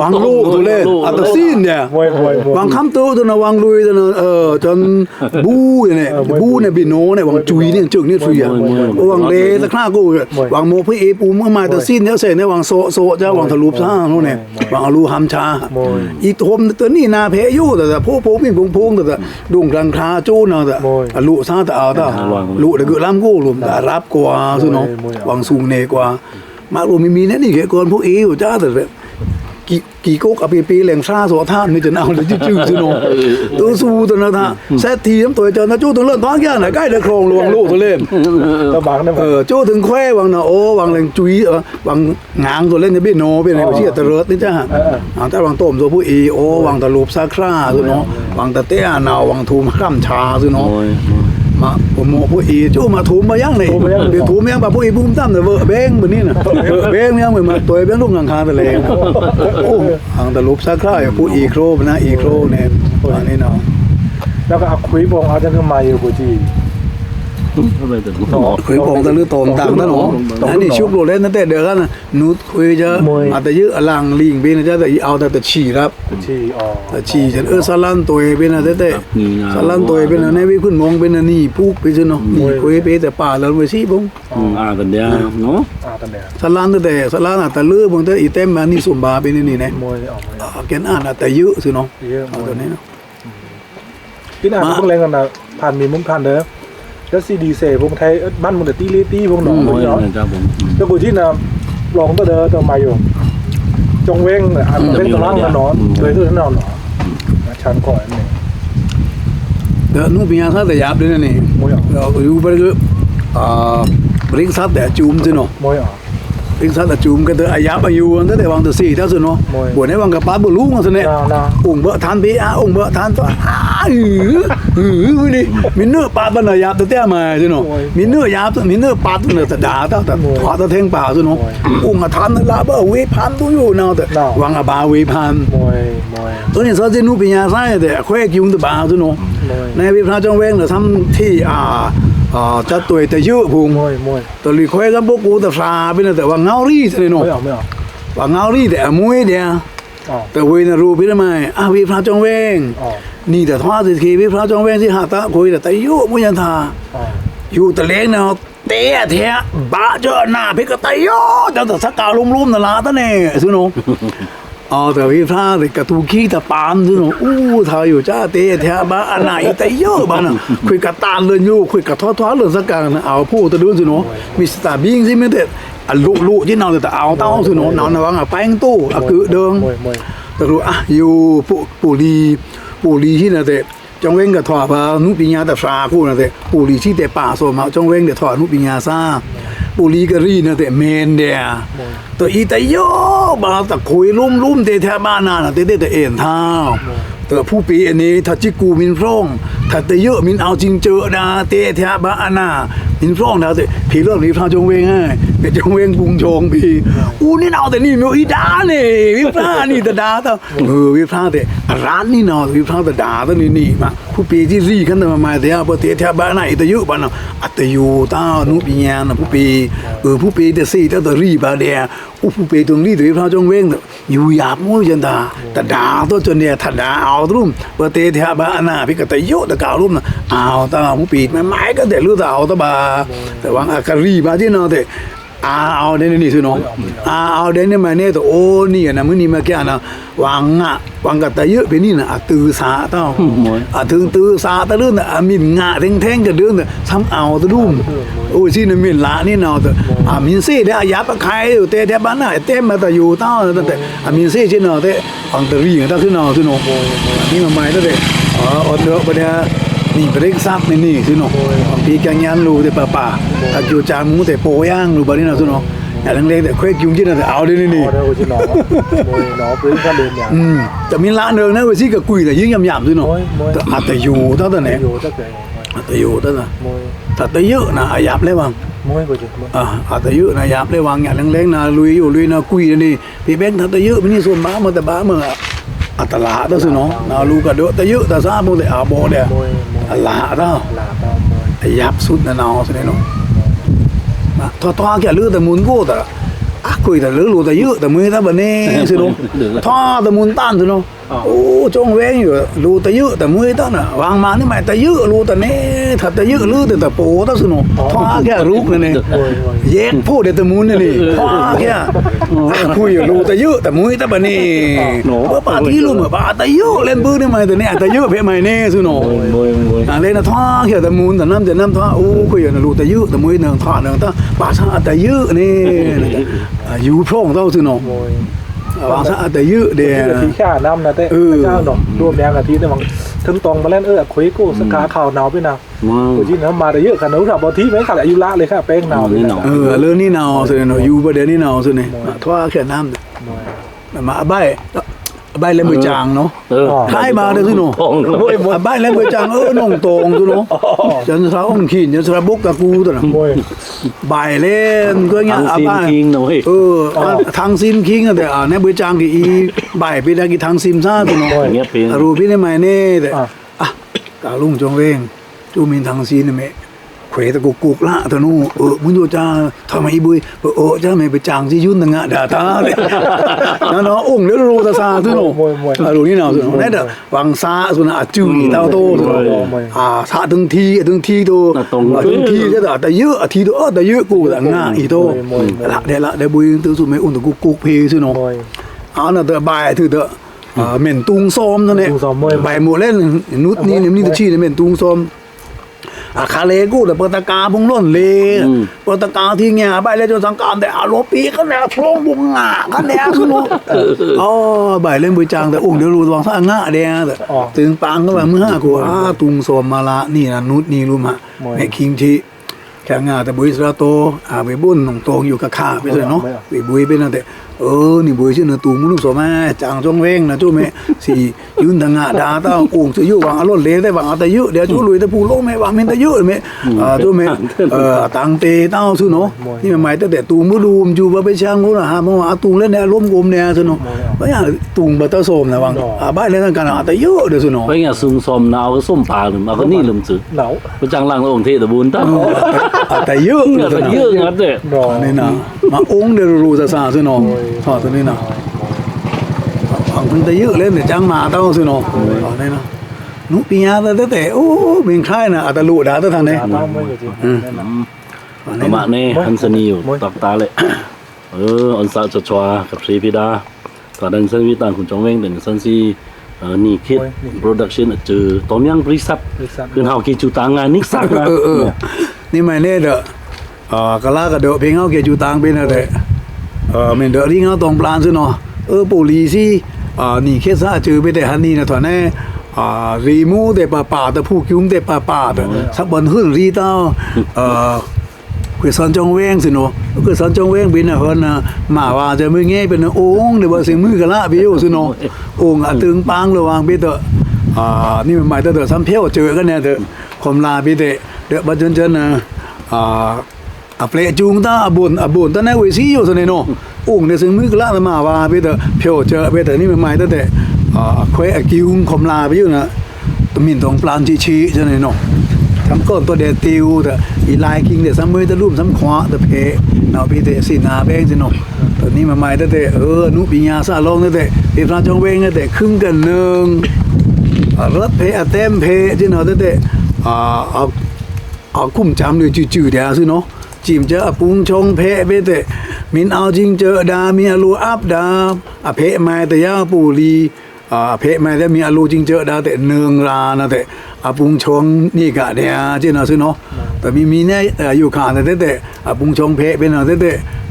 ဝ်ၚ်လူတူလဲ အတသီးနဲ ဝ်ၚ်ခမ်းတိုဝ်တနါ ဝ်ၚ်လွေတနါ အီ တန် ဘူနဲ ဘူနဲဘီနိုနဲ ဝ်ၚ်ကွီးနဲ ကျုံနဲသွီးယါ ဝ်ၚ်လဲသကျါကို ဝ်ၚ်မော့ဖိုးအီပူမ်မမတသီးနဲ ဆဲနဲ ဝ်ၚ်သော့သော့ကၠါ ဝ်ၚ်တလူပ်သၣ်နော်နဲ ဝ်ၚ်အလူဟမ်ဆာ အီထိုမ်တနံနါဖဲယိုတၢ် ဖိဖိမီးဖုံဖုံတၢ် ဒုံကရံခါကၠိုနတၢ် အလူသၣ်တၢ်အီတၢ် လူတဂုလမ်းကိုလူတၢ် ရပ်ကွာသူနော် ဝ်ၚ်သုနေကွာ မလိုမီမီနဲနံကဲကွန်ဖိုးအီအိုကၠါတၢ် ကီကီကုတ်အပေပေလဲင်သၣ်သော့သၣ်မီးတနါလကျုကျုသူနော် တိုသူတနါတၢ် သဲထီသမ်တွဲကၠိုနတၢ် ကၠိုထိုင်လွောန်ထွားကနဲ ကဲဒီးခရုံလွောန်လူတူလဲ ကၠိုထိုင်ခွဲဝ်ၚ်နအိုဝ်ၚ်လဲင်ကွီး ဝ်ၚ် ငါင်တိုဝ်လဲနဲဘီနိုဘီနဲ ဝ်စံတရတ်နဲကၠါ တၢ်ဝ်ၚ်တွမ်သိုဖိုးအီအို ဝ်ၚ်တလူပ်သကျါသူနော် ဝ်ၚ်တတဲအနဝ် ဝ်ၚ်ထိုမ်ခမ်းဆာသူနော် မပမော့ဖိုးအီကၠိုမထိုမ်ဘယံၤနဲ ဘီထိုမ်ယံၤဘႃးဖိုးအီပူမ်တမ်နဲ ဝ်ဘဲင်းဘီနီနဲ ဝ်ဘဲင်းယံၤမတွဲဘဲင်းလူငါင်ခါတလဲ အို ဝ်ၚ်တလူပ်သကျါ ဖိုးအီခရုဘနါအီခရုနဲ ဝ်နဲနော် လၢကအခွေးပေါင်အါတကမၤယိုကိုကြည့် ခွေးပေါင်တလူတွမ်တမ်နဲနော် အနံၤသုးလိုလဲနဲတဲဒီးကန နုတ်ခွေးကၠါ အတယုအလင်လိင်ဘီနဲကၠါ တအီအဝ်တတသီရပ် တသီကၠါ အီ ဆလန်တွဲဘီနဲတဲတဲ ဆလန်တွဲဘီနဲ နဲဝေးခွန်မောင်ဘီနဲ နံၤပုက်ဘီသူနော် နံၤခွေးဘီတပာ်လၢဝေးသီးဖုံ အတဒဲနော် ဆလန်တဲ ဆလန်အတလၢဖုံတဲ အီတဲမၤနံၤသုမ်ဘၣ်ဘီနဲနံၤနဲ ကဲနအတယုသူနော် အီတနဲနော် ပီနၤကဖုံးလဲင်ကနဖန်မီမုံဖန်ဒီး ကစီဒီစဲဖုံးထဲမန်မုံဒီးတံလ့တံဖုံးနော် တကူကီနၤ လွင်တဒီးတမၤယို ကျောင်းဝင်းအဝင်းကလင်ကနော် တွဲတဒီးနော် ဆန်ခွါန့ၣ် ဒီးနူပညာသၢတယပ်ဒ်န့ၣ် ယူပရက ပရင်းသတ်တဲအကျူမ်စနော် ပရင်းသတ်အကျူမ်ကဒီးအယပ်အယိုဝ်တဲဝံတသီတၢ်စနော် ဘို့န့ၣ်ဝံကပာ်ဘို့လူငါစနဲ အိုင်ဘၣ်ထန်ပေအအိုင်ဘၣ်ထန်ပေအ မီနုာ်ပာ်ဘၣ်နယပ်တတဲမၤစနော် မီနုာ်ယပ် မီနုာ်ပာ်တနတဒါတၢ် ထွါတထဲင်ပာ်စနော် အိုင်အထန်လၢဘၣ်ဝေးဖန်တူယိုနၤတဲ ဝံအဘၣ်ဝေးဖန် တိၢ်န့ၣ်စီၤစ့နူပညာသၢတဲ အခွဲးကျူမ်တဘၣ်စနော် နဲဝေးဖျါကျောင်းဝင်းလၢသမ်ထီအ တတွဲတယုဖုံ တလီခွဲးကဘိကိးတဖျါဘီနဲတဲ ဝံငေါရီစနဲနော် ဝံငေါရီတဲအမွေးတဲ တဝေးနရူပီတမၤ အဝေးဖျါကျောင်းဝင်း နံၤတထွါတသီဝေးဖျါကျောင်းဝင်းစံဟးတခွေးတဲ တယုမွေးယံထါ ယိုတလဲနဲ တဲထဲ ဘၣ်ကၠီနၤဖဲကတယု တသကာလုံလုံနလါတနဲစနော် အီတဝေးဖျါတဲ ကတူခံတပၢမ်စနော် အိုထါယိုကၠါတဲထဲ ဘၣ်အနၤအီတယုဘၣ်နၤ ခွေးကတၢၢ်လၢညို ခွေးကထွါထွါလၢသကာနၤ အီဖိတဒိစနော် မီစတာဘင်းစံမ့ၢ်တဲ အလိၣ်လိၣ်ကၠီနၤတဲ အီတၢ်စနော် နဝံအပင်းတိၢ် အကုဒုံ တရူအယို ပူလီ ပူလီဟံးနၤတဲ ကျောင်းဝင်းကထွာပါနုပညာတဖျာကိုနတဲ့ ပိုလီစီတဲ့ပါဆိုမှကျောင်းဝင်းတဲ့ထွာနုပညာစာ ပိုလီကရီနတဲ့မင်းတဲ့ တအီတယို့ပါတခွေလုံးလုံးတဲ့ထဲပါနာနတဲ့တဲ့အဲန်သာ တဖုပေအနေထချစ်ကူမင်းဖြောင်း ထတယို့မင်းအောင်ချင်းကျိုးဒါတဲ့ထဲပါအနာ မင်းဖြောင်းဒါတဲ့ ဖေလို့မင်းဖြောင်းကျောင်းဝင်းဟဲ့ ကျောင်းဝင်းဘုံကျောင်းပေ ဦးနေတော့တနည်းမျိုးအီဒါနေ ဝိဖျားနေတဒါတော့ ဝိဖျားတဲ့ အရန်နေတော့ ဝိဖျားတဒါတော့နေနေမှာ ဖုပေကြီးရီခန်းတမမိုင်တဲ့ ပတဲထဲပါနာ အတယို့ပါနော် အတယို့တာနုပညာနော် ဖုပေ အဖုပေတဲ့စေတတရီပါတဲ့ ဥဖုပေတုံရီတဲ့ ဝိဖျားကျောင်းဝင်း ယူယပ်မို့ယန်တာ တဒါတော့ကျွန်နေထဒါအောင်တရုံး ပတဲထဲပါအနာ ဖေကတယို့တကောက်ရုံးနော် အောင်တာ ဖုပေ မမိုင်ကတဲ့ လို့တာအောင်တပါ တဝံအကရီပါတဲ့နော်တဲ့ အာအော်ဒဲနေနေသုနော် အာအော်ဒဲနေမနဲ့တအိုးနီနမုနီမကဲန ဝံငါ ဝံကတယုပနီန အတုသာတော့ အတုတုသာတရုန အမင်ငါထင်းထင်းကဒုန သမ်အော်တရုအိုးစီနမင်လာနီနော် အမင်စေးဒဲအယပ်ပခိုင်တဲတဲပါနာ တဲမတယုတော့ အမင်စေးစီနော်တဲ့ အောင်တရီငါတသုနော်သုနော် နီမမိုင်တဲ့ အော်တော့ပဒဲ နီပရိကသပ်နီနီသုနော် ပေကညံလိုတဲ့ပပါ အကျိုးချမှုတဲ့ပေါ်ရန်လိုပါနီနော်သုနော် အလင်းလေးတဲ့ခွဲကျုံကျင်းတဲ့အော်ဒဲနီနီ တမင်လာနေနေဝစီကကွီတဲ့ရင်းညံ့ညံ့သုနော် အတယုတော့တဲ့ အတယုတော့ တတယုနာအယပ်လဲဝံ အတယုနာယပ်လဲဝံ ညလင်းလင်းနာလွေယိုလွေနာကွီနီ ပေဘဲထတယုမနီဆိုမမတဘမအတလာတသုနော် နလူကဒိုတယုတသးမို့တဲ့အဘော်ဒဲ အလာတ အယပ်သုတ်နနာအီၤသန့နော် ထွားထွားကဲလုတမုန်ကိုတ အကွေတလုလိုတယုတမွေတဘနဲသနော် ထွားတမုန်တန်သနော် အိုး ကျောင်းဝင်းယို လိုတယုတမွေတနာ ဝံမနီမတယုလိုတနဲ ထတယုလုတတပိုတသနော် ထွားကဲရုပ်နန့ ယဲက်ဖို့ဒဲတမုန်နန့ ထွားကဲ ခွေလိုတယုတမွေတဘနဲ ပပာ်တီလိုမပါတယုလဲဘုနမတနဲ အတယုဖေမနဲသနော် အလဲနထွားကဲတမုန်တနမ်တနမ်ထွား အိုး ခွေယိုနလိုတယုတမွေနထွားနတ ပါသအတယုန့ ယူဖြောင်းတသနော် ပါသအတယုဒဲ အထီးခါနမ်နတဲ အထီးတောင်ပလဲန် အခွေကို စကားခါနဝ်ပ့န ကိုကြီးနော် မတယုခါနဝ် ထပ်ပေါ်ထီးမဲခါလဲ ယူလာလေခါ ပဲခါနဝ် အလၢနီနဝ်သန့နော် ယူပဒဲနီနဝ်သန့ ထွားကဲနမ် မအဘိုင် အဘိုင်လဲမွေချံနော် ခါအီမတသနော် အဘိုင်လဲမွေချံ အိုး နောင်တောင်သနော် ယန်သရအောင်ခင် ယန်သရဘုတ်ကကူတနော် ဘိုင်လဲကွညအဘိုင် ထန်းစင်ခင်တဲ့ နဲမွေချံကအီ ဘိုင်ပေဒကီထန်းစင်သသနော် အရူပီန့မနဲတဲ့ ကလူင်ကျောင်းဝင်း ကျူမင်းထန်းစင်နမဲ ခွေတကုတ်ကုတ်လာတနော် မွေးတို့ချံ ထမီးဘွေ ပအိုချံမဲ ပချံစီယုန်တငါဒါတာ နော်နော် အိုင်လေရူတသသနော် အရူနီနဝ်သနော် နဲဒဲ ဝံသသနော် အကျူအီတဝ်တိုသနော် အသတုံထီ အတုံထီတို အတုံထီကျဲဒဲ အတယုအထီတို အတယုကိုဒဲ ငါအီတို လဒဲလဒဲဘွေတိုသုမဲ အိုင်တကုတ်ကုတ်ဖေသနော် အနဒဲဘိုင်ထုဒဲ မ့ၢ်တုံသောမ်သန့ ဘိုင်မို့လဲ နုတ်နီနမနီတချီနမ့ၢ်တုံသောမ် အခါလဲကိုဒဲ ပတကားဖုံးလွန်လေ ပတကားထီငါ အဘိုင်လဲကျောင်းသင်ကန်းဒဲ အလိုပီခနဲ ဖြုံးဘုံငါခနဲသနော် အိုး ဘိုင်လဲမွေချံဒဲ အိုင်ဒဲရူဝံသသငါဒဲ တိုင်ပင်ကဝဲမွေဟကို အတုံသောမ်မလာနီန နုတ်နီရူမ မဲခင်ချီ ခဲငါတဘွေသရတို အဝေဘုန်းနောင်တောင်ယိုခါခါ ဝေဘွေပ့နတဲ အိုး နီဘွေစီနတုံမုန်သောမ်မဲ ချံကျောင်းဝင်းနကျူမဲ စီယုန်တငါဒါတာ အိုင်စီယုဝံအလိုလဲဒဲ ဝံအတယုဒဲ ကျူလွေတပူလိုမဲ ဝံမ့ၢ်တယုမဲ ကျူမဲ အတန်းတေတဝ်သနော် နီမမိုင်တဲတဲ တုံမုန်ဒုံကျူဘၣ်ပချံကိုန ဟါမဝါအတုံလဲနဲ အလိုမ်ကိုမ်နဲသနော် ဝံယတုံဘၣ်တသောမ်နဝံ အဘိုင်လဲသကနဲ အတယုဒဲသနော် ဝံယသုံသောမ်နဝ်ကသုံပါလမ် အကနီလမ်သု ပချံလင်အိုင်ထေတဘုံတ အတယု အတယုငါဒဲ န့န မအိုင်ဒဲရူတသသနော် သန့န အတယုလဲနဲ ချံမတဝ်သနော် န့န နုပညာဒဲတဲ အိုး မင်းခါန အတလိုဒါတသနဲ မမနဲ ဟန်စနီယို တကတားလဲ အွန်သးချွါချွါ ကဖြေးဖီဒါ ထွါဒန်ဆန်ဝီတန်ခွန်ကျောင်းဝင်း ဒန်ဆန်စီ နီခေတ် production အကျိုး တောင်ယံ ပရိသတ် ခွန်ဟောက်ကေကျူတန်းငါ နီသတ်ငါ နီမနဲဒဲ ကလါကဒိုဖေငေါ်ကေကျူတန်းပ့နတဲ မ့ၢ်ဒဲရင်းငေါ်တောင်ပလန်သနော် အိုး ပိုလီစီ နီခေတ်သးအကျိုးပ့တဲ ဟန်နီနထွါနဲ ရေမိုးတဲ့ပါပါတဲ့ ဖူကျုံးတဲ့ပါပါတဲ့ စပ်ပန်ဟွန်းရီတောင်း ခွေသွန်ကျောင်းဝင်းစ့ၢ်နော်။ ခွေသွန်ကျောင်းဝင်းဘိန်းအဟွန်း မဝါစဲမိုဝ်းငဲးဘိန်း အိုင်ဒီးဘၣ်စ့င်မိုဝ်းကလးဘိယိုစ့ၢ်နော်။ အိုင်အတိုင်ပင်လဝ်ဝွင်ဘိတဲ့ နံမံးမံးတဲ့ သမ်ဖျော်ကျားကနဲတဲ့ ခွံလါဘိတဲ့ ဒီးဘၣ်စဲန်စဲန် အပျဲ့အကျုံးတၢ် အဘို့အဘို့တၢ်နဲဝေးစံယိုစ့ၢ်နော်။ အိုင်ဒီးစ့င်မိုဝ်းကလးတမဝါဘိတဲ့ ဖျော်ကျားဘိတဲ့ နံမံးမံးတဲ့ ခွဲအကျုံး ခွံလါဘိယိုန တမင်တောင်ပလန်ချီချီစ့ၢ်နော်။ သမ်ကောန်တော့ဒီးတေအိုဒီး အီလိုင်ကင်းဒီး သမ်မွေးတလူမ်သမ်ခွါတဖဲ နဝ်ဘိတဲ့ စံနာဘဲစ့ၢ်နော်။ နံမံးမံးတဲ့ အနုပညာစလောင်းတဲ့ ဒေသနာကျောင်းဝင်းတဲ့ ခွင့်ကနုံ အရပ်ဖဲအသဲမ်ဖဲစ့ၢ်နော်တဲ့ အကွမ်စံလွေစုစုဒီးစ့ၢ်နော်။ စံမ့ၢ်စ့ၢ်အပုင်းချောင်းဖဲဘိတဲ့ မင်းအောင်ကျင်းကျားဒါ မင်းအလိုအပ်ဒါ အဖဲမံးတရားပိုလီ အဖဲမံးတဲ့ မင်းအလိုကျင်းကျားဒါတဲ့ နုံရာနတဲ့ အပုင်းချောင်းနေကဒဲစ့ၢ်နော်စ့ၢ်နော်။ တမံးမံးနဲယိုခါတဲ့ အပုင်းချောင်းဖဲဘိနော်တဲ့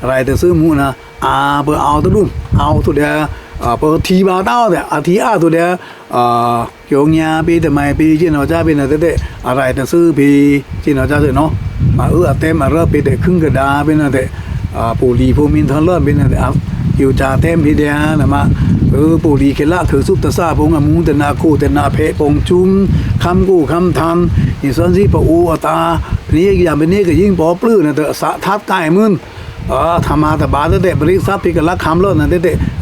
ရိုက်တသွူမူန အပှၤအောက်တလူမ် အောက်သူဒီး ပထံဗာတောက်ဒီး အထံအါသူဒီး ကျောင်းညာဘိတမံးဘိစ့ၢ်နော်စ့ၢ်ဘိနော်တဲ့ အရိုက်တသွူဘိစ့ၢ်နော်စ့ၢ်နော်။ မ့ၢ်အသဲမ်အရပ်ဘိတဲ့ ခွင့်ကဒါဘိနော်တဲ့ ပိုလီဖိမင်းထလွန်ဘိနော်တဲ့ ကျိုးစတဲ့ဘိဒီးနမ့ၢ် ပိုလီခေတ်လခုံးစုပ်တစပုံ အမူးတနခိုးတနဖဲပုံကျုံး ခမ်းကိုခမ်းထမ်း နေစွမ်းစည်းပအိုအတာ ပနေကယံပနေကယင်းပေါ်ပลื้နော်တဲ့ စထပ်ကိုင်မွန်း ထမတဘါတဲ့ ပရိသတ်ဖိကလခမ်းလော့နော်တဲ့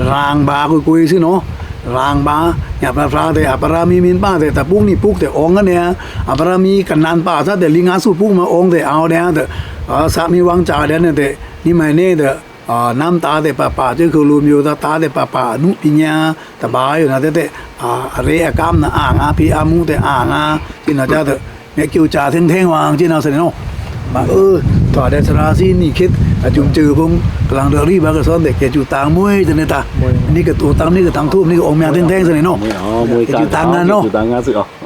ရန်ဘါကွေးကွေးစ့ၢ်နော်။ ရန်ဘါ ညါပဖျါတဲ့ အပရမီမင်းပါတဲ့ တပုကနီပုကတဲ့ အောင်းကနဲ အပရမီကနန်ပါစတဲ့ လီငါစုပုကမအောင်းတဲ့ အောင်းတဲ့ စမီဝင်းစတဲ့ နံမံးနဲတဲ့ နမ်းတားတဲ့ပါပါ စ့ၢ်ခိလူမျိုးသားတားတဲ့ပါပါ အနုပညာတဘါယိုနော်တဲ့ အရဲအကမ်းနအာငါ ဖဲအမူးတဲ့အာငါ စ့ၢ်နော်စ့ၢ်တဲ့ မ့ၢ်ကျိုးစထဲင်ထဲင်ဝွင်စ့ၢ်နော်စ့ၢ်နော်။ မ့ၢ်အထွါဒီးသရၣ်စံနံခေတ် အကျုံစ့ၢ်ဖုံ ကလင်ဒွဲရီဘါကသွန်တဲ့ ကဲစူတၢင်မွေးတဲ့ နံကတိုတၢင် နံကတၢင်ထူပ် နံကအိုင်မၠဲထဲင်ထဲင်စ့ၢ်နော်။ ကဲစူတၢင်ငါနော်။